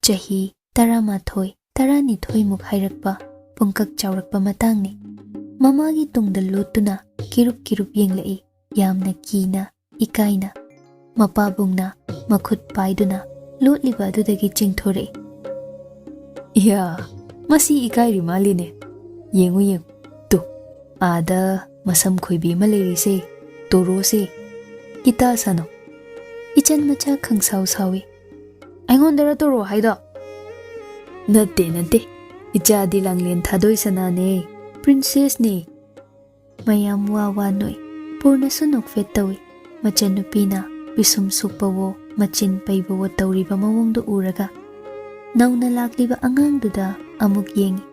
ꯆꯍꯤ ꯇꯔꯥꯃꯥꯊꯣꯏ, ꯇꯔꯥꯅꯤꯊꯣꯏꯃꯨꯛ ꯍꯥꯏꯔꯛꯄ ꯄꯨꯡꯀꯛ ꯆꯥꯎꯔꯛꯄ ꯃꯇꯥꯡꯅꯤ꯫ ꯃꯃꯥꯒꯤ ꯇꯨꯡꯗ ꯂꯣꯠꯇꯨꯅ ꯀꯤꯔꯨꯞ ꯀꯤꯔꯨꯞ ꯌꯦꯡꯂꯛꯏ, ꯌꯥꯝꯅ ꯀꯤꯅ, ꯏꯀꯥꯏꯅ꯫ ꯃꯄꯥꯕꯨꯡꯅ ꯃꯈꯨꯠ ꯄꯥꯏꯗꯨꯅ ꯂꯣꯠꯂꯤꯕ ꯑꯗꯨꯗꯒꯤ ꯆꯤꯡꯊꯣꯔꯛꯏ꯫ "ꯏꯌꯥ, ꯃꯁꯤ ꯏꯀꯥꯏꯔꯤ ꯃꯥꯜꯂꯤꯅꯦ꯫ ꯌꯦꯡꯉꯨ ꯌꯦꯡꯉꯨ, ꯇꯨ, ꯑꯥꯗ ꯃꯁꯝ ꯈꯣꯏꯕꯤ ꯑꯃ ꯂꯩꯔꯤꯁꯦ, ꯇꯣꯔꯣꯁꯦ꯫ ꯏꯇꯥ ꯁꯥꯅꯣ, ꯏꯆꯟ ꯃꯆꯥ ꯈꯪꯁꯥꯎ ꯁꯥꯎꯏ꯫ ꯑꯩꯉꯣꯟꯗꯔ ꯇꯣꯔꯣ ꯍꯥꯏꯗꯣ?" "ꯅꯠꯇꯦ, ꯅꯠꯇꯦ꯫ ꯏꯆꯥꯗꯤ ꯂꯥꯡꯂꯦꯟ ꯊꯥꯗꯣꯏ ꯁꯅꯥꯅꯦ, princessꯅꯦ꯫" ꯃꯌꯥꯝ ꯋꯥ ꯋꯥ ꯅꯣꯛꯏ꯫ ꯄꯨꯔꯅꯁꯨ ꯅꯣꯛꯐꯦꯠ ꯇꯧꯏ꯫ ꯃꯆꯟꯅꯨꯄꯤꯅ ꯄꯤꯁꯨꯝ ꯁꯨꯞꯄꯋꯣ, ꯃꯆꯤꯟ ꯄꯩꯕꯋꯣ ꯇꯧꯔꯤꯕ ꯃꯑꯣꯡꯗꯨ ꯎꯔꯒ꯫ ꯅꯧꯅ ꯂꯥꯛꯂꯤꯕ ꯑꯉꯥꯡꯗꯨꯗ ꯑꯃꯨꯛ ꯌꯦꯡꯏ꯫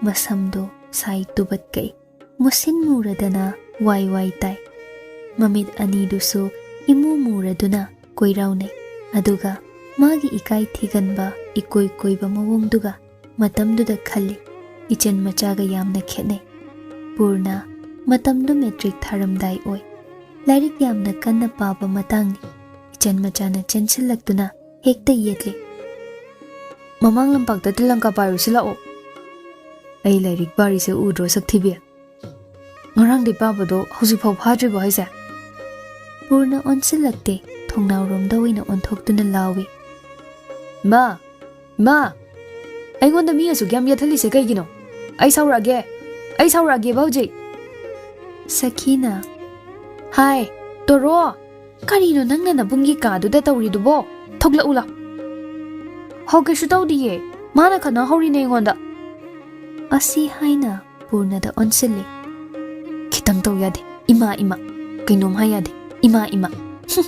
ꯃꯁꯝꯗꯨ ꯁꯥꯏ ꯇꯨꯕꯠ ꯀꯛꯏ꯫ ꯃꯨꯁꯤꯟ ꯃꯨꯔꯗꯅ ꯋꯥꯏ ꯋꯥꯏ ꯇꯥꯏ꯫ ꯃꯃꯤꯠ ꯑꯅꯤꯗꯨꯁꯨ ꯏꯃꯨ ꯃꯨꯔꯗꯨꯅ ꯀꯣꯏꯔꯥꯎꯅꯩ꯫ ꯑꯗꯨꯒ ꯃꯥꯒꯤ ꯏꯀꯥꯏ ꯊꯤꯒꯟꯕ ꯏꯀꯣꯏ ꯀꯣꯏꯕ ꯃꯑꯣꯡꯗꯨꯒ ꯃꯇꯝꯗꯨꯗ ꯈꯜꯂꯤ, ꯏꯆꯟ ꯃꯆꯥꯒ ꯌꯥꯝꯅ ꯈꯦꯠꯅꯩ꯫ ꯄꯨꯔꯅ ꯃꯇꯝꯗꯨ ꯃꯦꯇ꯭ꯔꯤꯛ ꯊꯥꯔꯝꯗꯥꯏ ꯑꯣꯏ꯫ ꯂꯥꯏꯔꯤꯛ ꯌꯥꯝꯅ ꯀꯟꯅ ꯄꯥꯕ ꯃꯇꯥꯡꯅꯤ꯫ ꯏꯆꯟ ꯃꯆꯥꯅ ꯆꯦꯟꯁꯤꯜꯂꯛꯇꯨꯅ ꯍꯦꯛꯇ ꯌꯦꯠꯂꯤ꯫ "ꯃꯃꯥꯡ ꯂꯝꯄꯥꯛꯇ ꯇꯦꯂꯪꯀꯥ ꯄꯥꯏꯔꯨꯁꯤ ꯂꯥꯛꯑꯣ꯫ ꯑꯩ ꯂꯥꯏꯔꯤꯛ ꯄꯥꯔꯤꯁꯦ ꯎꯗ꯭ꯔꯣ, ꯁꯛꯊꯤꯕꯤ? ꯉꯔꯥꯡꯗꯤ ꯄꯥꯕꯗꯣ ꯍꯧꯖꯤꯛꯐꯥꯎ ꯐꯥꯗ꯭ꯔꯤꯕꯣ ꯍꯥꯏꯁꯦ?" ꯄꯨꯔꯅ ꯑꯣꯟꯁꯤꯜꯂꯛꯇꯦ, ꯊꯣꯡꯅꯥꯎꯔꯣꯝꯗ ꯑꯣꯏꯅ ꯑꯣꯟꯊꯣꯛꯇꯨꯅ ꯂꯥꯎꯏ꯫ "ꯏꯃꯥ! ꯏꯃꯥ! ꯑꯩꯉꯣꯟꯗ ꯃꯤ ꯑꯁꯨꯛ ꯌꯥꯝ ꯌꯦꯠꯍꯜꯂꯤꯁꯦ ꯀꯩꯒꯤꯅꯣ? ꯑꯩ ꯁꯥꯎꯔꯛꯑꯒꯦ! ꯑꯩ ꯁꯥꯎꯔꯛꯑꯒꯦꯕ ꯍꯧꯖꯤꯛ!" ꯁꯈꯤꯅ, "ꯍꯥꯏ, ꯇꯣꯔꯣ! ꯀꯔꯤꯅꯣ ꯅꯪꯅ ꯅꯕꯨꯡꯒꯤ ꯀꯥꯗꯨꯗ ꯇꯧꯔꯤꯗꯨꯕꯣ? ꯊꯣꯛꯂꯛꯎ ꯂꯥꯎ!" "ꯍꯧ, ꯀꯩꯁꯨ ꯇꯧꯗꯤꯌꯦ꯫ ꯃꯥꯅ ꯈꯠꯅꯍꯧꯔꯤꯅꯦ ꯑꯩꯉꯣꯟꯗ!" ꯑꯁꯤ ꯍꯥꯏꯅ ꯄꯨꯔꯅꯗ ꯑꯣꯟꯁꯤꯜꯂꯤ꯫ "ꯈꯤꯇꯪ ꯇꯧ ꯌꯥꯗꯦ꯫ ꯏꯃꯥ, ꯏꯃꯥ! ꯀꯩꯅꯣꯝ ꯍꯥꯏ ꯌꯥꯗꯦ꯫ ꯏꯃꯥ, ꯏꯃꯥ! ꯍꯨꯝ!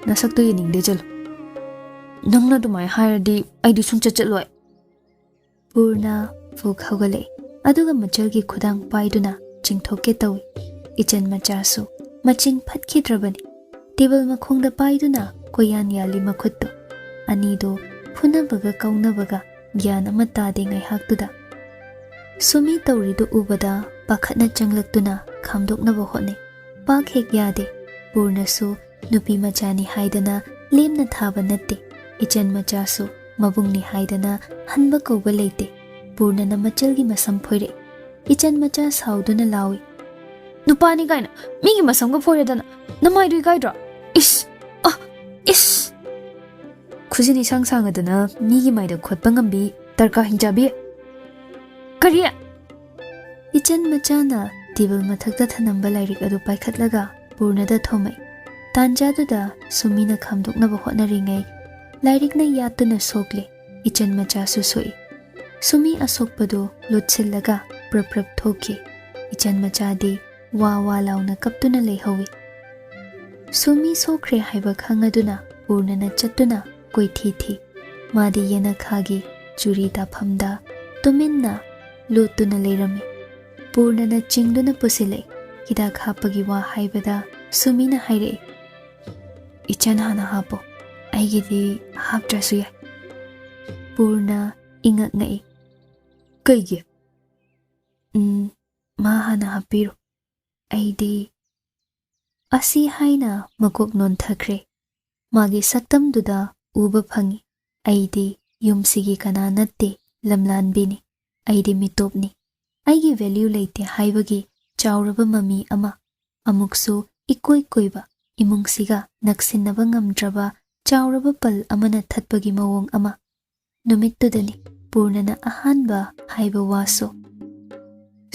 ꯅꯁꯛꯇꯣ ꯌꯦꯡꯅꯤꯡꯗꯦ, ꯆꯠꯂꯣ꯫ ꯅꯪꯅ ꯑꯗꯨꯃꯥꯏꯅ ꯍꯥꯏꯔꯗꯤ ꯑꯩꯗꯤ ꯁꯨꯡꯆꯠ ꯆꯠꯂꯣꯏ꯫" ꯄꯨꯔꯅ ꯐꯨꯛ ꯍꯧꯒꯠꯂꯛꯏ, ꯑꯗꯨꯒ ꯃꯆꯜꯒꯤ ꯈꯨꯗꯥꯡ ꯄꯥꯏꯗꯨꯅ ꯆꯤꯡꯊꯣꯛꯀꯦ ꯇꯧꯏ꯫ ꯏꯆꯟ ꯃꯆꯥꯁꯨ ꯃꯆꯤꯡ ꯐꯠꯈꯤꯗ꯭ꯔꯕꯅꯤ꯫ ꯇꯦꯕꯜ ꯃꯈꯣꯡꯗ ꯄꯥꯏꯗꯨꯅ ꯀꯣꯏꯌꯥꯟ ꯌꯥꯜꯂꯤ ꯃꯈꯨꯠꯇꯨ꯫ ꯑꯅꯤꯗꯨ ꯐꯨꯅꯕꯒ ꯀꯧꯅꯕꯒ ꯒ꯭ꯌꯥꯟ ꯑꯃ ꯇꯥꯗꯦ ꯉꯥꯏꯍꯥꯛꯇꯨꯗ꯫ ꯁꯨꯃꯤ ꯇꯧꯔꯤꯗꯨ ꯎꯕꯗ ꯄꯥꯈꯠꯅ ꯆꯪꯂꯛꯇꯨꯅ ꯈꯥꯝꯗꯣꯛꯅꯕ ꯍꯣꯠꯅꯩ꯫ ꯄꯥꯛ ꯍꯦꯛ ꯌꯥꯗꯦ꯫ ꯄꯨꯔꯅꯁꯨ ꯅꯨꯄꯤ ꯃꯆꯥꯅꯤ ꯍꯥꯏꯗꯅ ꯂꯦꯝꯅ ꯊꯥꯕ ꯅꯠꯇꯦ꯫ ꯏꯆꯟ ꯃꯆꯥꯁꯨ ꯃꯕꯨꯡꯅꯤ ꯍꯥꯏꯗꯅ ꯍꯟꯕ ꯀꯧꯕ ꯂꯩꯇꯦ꯫ ꯄꯨꯔꯅꯅ ꯃꯆꯜꯒꯤ ꯃꯁꯝ ꯐꯣꯏꯔꯛꯏ꯫ ꯏꯆꯟ ꯃꯆꯥ ꯁꯥꯎꯗꯨꯅ ꯂꯥꯎꯏ, "ꯅꯨꯄꯥꯅꯤ ꯀꯥꯏꯅ ꯃꯤꯒꯤ ꯃꯁꯝꯒ ꯐꯣꯏꯔꯗꯅ! ꯅꯃꯥꯏꯗꯨ ꯏꯀꯥꯏꯗ꯭ꯔꯣ? ꯏꯁ! ꯑ! ꯏꯁ!" "ꯈꯨꯖꯤꯟ ꯏꯁꯥꯡ ꯁꯥꯡꯉꯗꯅ ꯃꯤꯒꯤ ꯃꯥꯏꯗ ꯈꯣꯠꯄ ꯉꯝꯕꯤ ꯇꯔꯀꯥ ꯍꯤꯡꯆꯥꯕꯤ!" "ꯀꯔꯤ?" ꯏꯆꯟ ꯃꯆꯥꯅ ꯇꯦꯕꯜ ꯃꯊꯛꯇ ꯊꯅꯝꯕ ꯂꯥꯏꯔꯤꯛ ꯑꯗꯨ ꯄꯥꯏꯈꯠꯂꯒ ꯄꯨꯔꯅꯗ ꯊꯣꯝꯃꯛꯏ꯫ ꯇꯥꯟꯖꯥꯗꯨꯗ ꯁꯨꯃꯤꯅ ꯈꯥꯝꯗꯣꯛꯅꯕ ꯍꯣꯠꯅꯔꯤꯉꯩ ꯂꯥꯏꯔꯤꯛꯅ ꯌꯥꯠꯇꯨꯅ ꯁꯣꯛꯂꯦ꯫ ꯏꯆꯟ ꯃꯆꯥꯁꯨ ꯁꯣꯛꯏ꯫ ꯁꯨꯃꯤ ꯑꯁꯣꯛꯄꯗꯨ ꯂꯨꯠꯁꯤꯜꯂꯒ ꯄ꯭ꯔꯞ ꯄ꯭ꯔꯞ ꯊꯣꯛꯈꯤ꯫ ꯏꯆꯟ ꯃꯆꯥꯗꯤ ꯋꯥ ꯋꯥ ꯂꯥꯎꯅ ꯀꯞꯇꯨꯅ ꯂꯩꯍꯧꯏ꯫ ꯁꯨꯃꯤ ꯁꯣꯛꯈ꯭ꯔꯦ ꯍꯥꯏꯕ ꯈꯪꯉꯗꯨꯅ ꯄꯨꯔꯅꯅ ꯆꯠꯇꯨꯅ ꯀꯣꯏꯊꯤ ꯊꯤ꯫ ꯃꯥꯗꯤ ꯌꯦꯅꯈꯥꯒꯤ ꯆꯨꯔꯤ ꯇꯥꯐꯝꯗ ꯇꯨꯃꯤꯟꯅ ꯂꯣꯠꯇꯨꯅ ꯂꯩꯔꯝꯃꯤ꯫ ꯄꯨꯔꯅꯅ ꯆꯤꯡꯗꯨꯅ ꯄꯨꯁꯤꯜꯂꯛꯏ꯫ ꯍꯤꯗꯥꯛ ꯍꯥꯞꯄꯒꯤ ꯋꯥ ꯍꯥꯏꯕꯗ ꯁꯨꯃꯤꯅ ꯍꯥꯏꯔꯛꯏ, "ꯏꯆꯟ ꯍꯥꯟꯅ ꯍꯥꯞꯄꯣ, ꯑꯩꯒꯤꯗꯤ ꯍꯥꯞꯇ꯭ꯔꯁꯨ ꯌꯥꯏ꯫" ꯄꯨꯔꯅ ꯏꯉꯛ ꯉꯛꯏ꯫ "ꯀꯩꯒꯤ?" "ꯎꯝ, ꯃꯥ ꯍꯥꯟꯅ ꯍꯥꯞꯄꯤꯔꯣ, ꯑꯩꯗꯤ꯫" ꯑꯁꯤ ꯍꯥꯏꯅ ꯃꯀꯣꯛ ꯅꯣꯟꯊꯈ꯭ꯔꯦ꯫ ꯃꯥꯒꯤ ꯁꯛꯇꯝꯗꯨꯗ ꯎꯕ ꯐꯪꯏ, ꯑꯩꯗꯤ ꯌꯨꯝꯁꯤꯒꯤ ꯀꯅꯥ ꯅꯠꯇꯦ, ꯂꯝꯂꯥꯟꯕꯤꯅꯤ꯫ ꯑꯩꯗꯤ ꯃꯤꯇꯣꯞꯅꯤ꯫ ꯑꯩꯒꯤ value ꯂꯩꯇꯦ ꯍꯥꯏꯕꯒꯤ ꯆꯥꯎꯔꯕ ꯃꯃꯤ ꯑꯃ, ꯑꯃꯨꯛꯁꯨ ꯏꯀꯣꯏ ꯀꯣꯏꯕ ꯏꯃꯨꯡꯁꯤꯒ ꯅꯛꯁꯤꯟꯅꯕ ꯉꯝꯗ꯭ꯔꯕ ꯆꯥꯎꯔꯕ ꯄꯜ ꯑꯃꯅ ꯊꯠꯄꯒꯤ ꯃꯑꯣꯡ ꯑꯃ꯫ ꯅꯨꯃꯤꯠꯇꯨꯗꯅꯤ ꯄꯨꯔꯅꯅ ꯑꯍꯥꯟꯕ ꯍꯥꯏꯕ ꯋꯥꯁꯨ꯫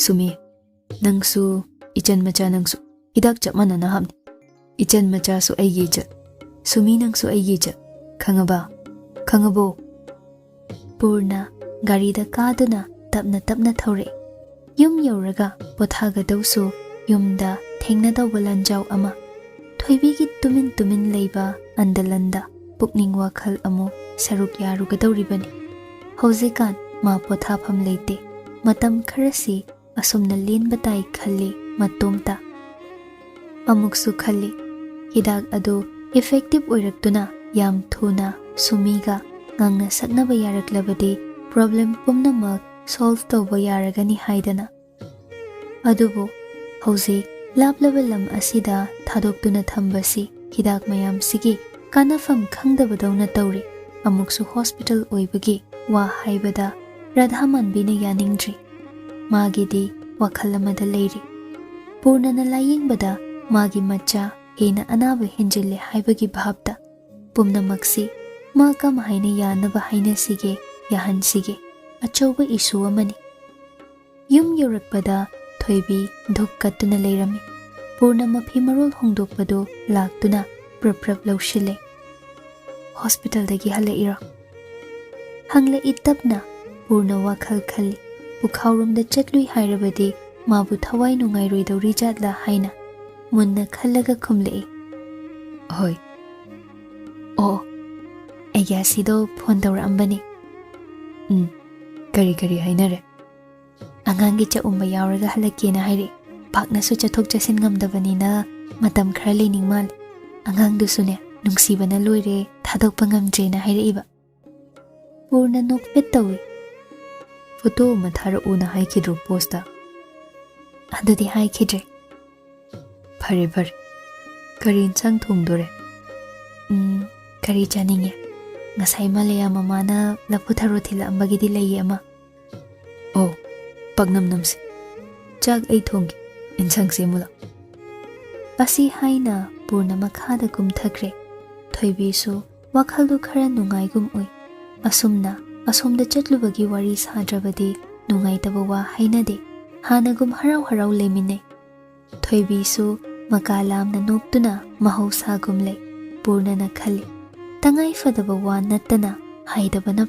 "ꯁꯨꯃꯤ, ꯅꯪꯁꯨ ꯏꯆꯟ ꯃꯆꯥ ꯅꯪꯁꯨ ꯍꯤꯗꯥꯛ ꯆꯞ ꯃꯥꯟꯅꯅ ꯍꯥꯞꯅꯤ꯫ ꯏꯆꯟ ꯃꯆꯥꯁꯨ ꯑꯩꯒꯤ ꯏꯆꯟ, ꯁꯨꯃꯤ ꯅꯪꯁꯨ ꯑꯩꯒꯤ ꯏꯆꯟ, ꯈꯪꯉꯕ? ꯈꯪꯉꯕꯣ?" ꯄꯨꯔꯅ ꯒꯥꯔꯤꯗ ꯀꯥꯗꯨꯅ ꯇꯞꯅ ꯇꯞꯅ ꯊꯧꯔꯛꯏ꯫ ꯌꯨꯝ ꯌꯧꯔꯒ ꯄꯣꯊꯥꯒꯗꯧꯁꯨ ꯌꯨꯝꯗ ꯊꯦꯡꯅꯗꯧꯕ ꯂꯥꯟꯖꯥꯎ ꯑꯃ꯫ ꯊꯣꯏꯕꯤꯒꯤ ꯇꯨꯃꯤꯟ ꯇꯨꯃꯤꯟ ꯂꯩꯕ ꯑꯟꯗꯂꯟꯗ ꯄꯨꯛꯅꯤꯡ ꯋꯥꯈꯜ ꯑꯃꯨꯛ ꯁꯔꯨꯛ ꯌꯥꯔꯨꯒꯗꯧꯔꯤꯕꯅꯤ꯫ ꯍꯧꯖꯤꯛꯀꯥꯟ ꯃꯥ ꯄꯣꯊꯥꯐꯝ ꯂꯩꯇꯦ꯫ ꯃꯇꯝ ꯈꯔꯁꯤ ꯑꯁꯨꯝꯅ ꯂꯦꯟꯕ ꯇꯥꯏ ꯈꯜꯂꯤ ꯃꯇꯣꯝꯇ꯫ ꯑꯃꯨꯛꯁꯨ ꯈꯜꯂꯤ, ꯍꯤꯗꯥꯛ ꯑꯗꯨ effective ꯑꯣꯏꯔꯛꯇꯨꯅ ꯌꯥꯝ ꯊꯨꯅ ꯁꯨꯃꯤꯒ ꯉꯥꯡꯅ ꯁꯛꯅꯕ ꯌꯥꯔꯛꯂꯕꯗꯤ problem ꯄꯨꯝꯅꯃꯛ solve ꯇꯧꯕ ꯌꯥꯔꯒꯅꯤ ꯍꯥꯏꯗꯅ꯫ ꯑꯗꯨꯕꯨ ꯍꯧꯖꯤꯛ ꯂꯥꯞꯂꯕ ꯂꯝ ꯑꯁꯤꯗ ꯊꯥꯗꯣꯛꯇꯨꯅ ꯊꯝꯕꯁꯤ ꯍꯤꯗꯥꯛ ꯃꯌꯥꯝꯁꯤꯒꯤ ꯀꯥꯟꯅꯐꯝ ꯈꯪꯗꯕꯗꯧꯅ ꯇꯧꯔꯤ꯫ ꯑꯃꯨꯛꯁꯨ hospital ꯑꯣꯏꯕꯒꯤ ꯋꯥ ꯍꯥꯏꯕꯗ ꯔꯥꯙꯥꯃꯥꯟꯕꯤꯅ ꯌꯥꯅꯤꯡꯗ꯭ꯔꯤ꯫ ꯃꯥꯒꯤꯗꯤ ꯋꯥꯈꯜ ꯑꯃꯗ ꯂꯩꯔꯤ꯫ ꯄꯨꯔꯅꯅ ꯂꯥꯌꯦꯡꯕꯗ ꯃꯥꯒꯤ ꯃꯆꯥ ꯍꯦꯟꯅ ꯑꯅꯥꯕ ꯍꯦꯟꯖꯤꯜꯂꯦ ꯍꯥꯏꯕꯒꯤ ꯚꯥꯞꯇ ꯄꯨꯝꯅꯃꯛꯁꯤ ꯃꯥ ꯀꯃꯥꯏꯅ ꯌꯥꯅꯕ ꯍꯥꯏꯅꯁꯤꯒꯦ, ꯌꯥꯍꯟꯁꯤꯒꯦ? ꯑꯆꯧꯕ issue ꯑꯃꯅꯤ꯫ ꯌꯨꯝ ꯌꯧꯔꯛꯄꯗ ꯊꯣꯏꯕꯤ ꯙꯨꯞ ꯀꯠꯇꯨꯅ ꯂꯩꯔꯝꯃꯤ꯫ ꯄꯨꯔꯅ ꯃꯐꯤ ꯃꯔꯣꯜ ꯍꯣꯡꯗꯣꯛꯄꯗꯨ ꯂꯥꯛꯇꯨꯅ ꯄ꯭ꯔꯞ ꯄ꯭ꯔꯞ ꯂꯧꯁꯤꯜꯂꯦ꯫ "Hospitalꯗꯒꯤ ꯍꯜꯂꯛꯏꯔꯣ?" ꯍꯪꯂꯛꯏ ꯇꯞꯅ꯫ ꯄꯨꯔꯅ ꯋꯥꯈꯜ ꯈꯜꯂꯤ꯫ ꯄꯨꯈꯥꯎꯔꯣꯝꯗ ꯆꯠꯂꯨꯏ ꯍꯥꯏꯔꯕꯗꯤ ꯃꯥꯕꯨ ꯊꯋꯥꯏ ꯅꯨꯡꯉꯥꯏꯔꯣꯏꯗꯧꯔꯤ ꯖꯥꯠꯂ ꯍꯥꯏꯅ ꯃꯨꯟꯅ ꯈꯜꯂꯒ ꯈꯨꯝꯂꯛꯏ, "ꯍꯣꯏ꯫" "ꯑꯣ, ꯒ꯭ꯌꯥꯁꯤꯗꯣ ꯐꯣꯟ ꯇꯧꯔꯛꯑꯝꯕꯅꯦ꯫ "ꯎꯝ, ꯀꯔꯤ ꯀꯔꯤ ꯍꯥꯏꯅꯔꯦ?" "ꯑꯉꯥꯡꯒꯤ ꯆꯥꯛꯎꯝꯕ ꯌꯥꯎꯔꯒ ꯍꯜꯂꯛꯀꯦꯅ ꯍꯥꯏꯔꯛꯑꯦ꯫ ꯄꯥꯛꯅꯁꯨ ꯆꯠꯊꯣꯛ ꯆꯠꯁꯤꯟ ꯉꯝꯗꯕꯅꯤꯅ ꯃꯇꯝ ꯈꯔ ꯂꯩꯅꯤꯡ ꯃꯥꯜꯂꯦ꯫ ꯑꯉꯥꯡꯗꯨꯁꯨꯅꯦ, ꯅꯨꯡꯁꯤꯕꯅ ꯂꯣꯏꯔꯦ, ꯊꯥꯗꯣꯛꯄ ꯉꯝꯗ꯭ꯔꯦꯅ ꯍꯥꯏꯔꯛꯏꯕ"꯫ ꯄꯨꯔꯅ ꯅꯣꯛꯐꯦꯠ ꯇꯧꯏ꯫ "ꯐꯣꯇꯣ ꯑꯃ ꯊꯥꯔꯛꯎꯅ ꯍꯥꯏꯈꯤꯗ꯭ꯔꯣ ꯄꯣꯁꯇ?" "ꯑꯗꯨꯗꯤ ꯍꯥꯏꯈꯤꯗ꯭ꯔꯦ"꯫ "ꯐꯔꯦ ꯐꯔꯦ꯫ ꯀꯔꯤ ꯏꯟꯁꯥꯡ ꯊꯣꯡꯗꯣꯔꯦ?" "ꯎꯝ, ꯀꯔꯤ ꯆꯥꯅꯤꯡꯉꯦ? ꯉꯁꯥꯏ ꯃꯥꯂꯦꯌꯥ ꯃꯃꯥꯅ ꯂꯐꯨ ꯊꯔꯣ ꯊꯤꯜꯂꯛꯑꯝꯕꯒꯤꯗꯤ ꯂꯩꯌꯦ ꯑꯃ"꯫ "ꯑꯣ, ꯄꯥꯛꯅꯝ ꯅꯝꯁꯤ꯫ ꯆꯥꯛ ꯑꯩ ꯊꯣꯡꯒꯦ, ꯏꯟꯁꯥꯡ ꯁꯦꯝꯃꯨ ꯂꯥꯎ"꯫ ꯑꯁꯤ ꯍꯥꯏꯅ ꯄꯨꯔꯅ ꯃꯈꯥꯗ ꯀꯨꯝꯊꯈ꯭ꯔꯦ꯫ ꯊꯣꯏꯕꯤꯁꯨ ꯋꯥꯈꯜꯗꯨ ꯈꯔ ꯅꯨꯡꯉꯥꯏꯒꯨꯝ ꯎꯏ꯫ ꯑꯁꯨꯝꯅ ꯑꯁꯣꯝꯗ ꯆꯠꯂꯨꯕꯒꯤ ꯋꯥꯔꯤ ꯁꯥꯗ꯭ꯔꯕꯗꯤ ꯅꯨꯡꯉꯥꯏꯇꯕ ꯋꯥ ꯍꯥꯏꯅꯗꯦ꯫ ꯍꯥꯟꯅꯒꯨꯝ ꯍꯔꯥꯎ ꯍꯔꯥꯎ ꯂꯩꯃꯤꯟꯅꯩ꯫ ꯊꯣꯏꯕꯤꯁꯨ ꯃꯀꯥ ꯂꯥꯝꯅ ꯅꯣꯛꯇꯨꯅ ꯃꯍꯧꯁꯥꯒꯨꯝ ꯂꯩ꯫ ꯄꯨꯔꯅꯅ ꯈꯜꯂꯤ, ꯇꯉꯥꯏ ꯐꯗꯕ ꯋꯥ ꯅꯠꯇꯅ ꯍꯥꯏꯗꯕꯅ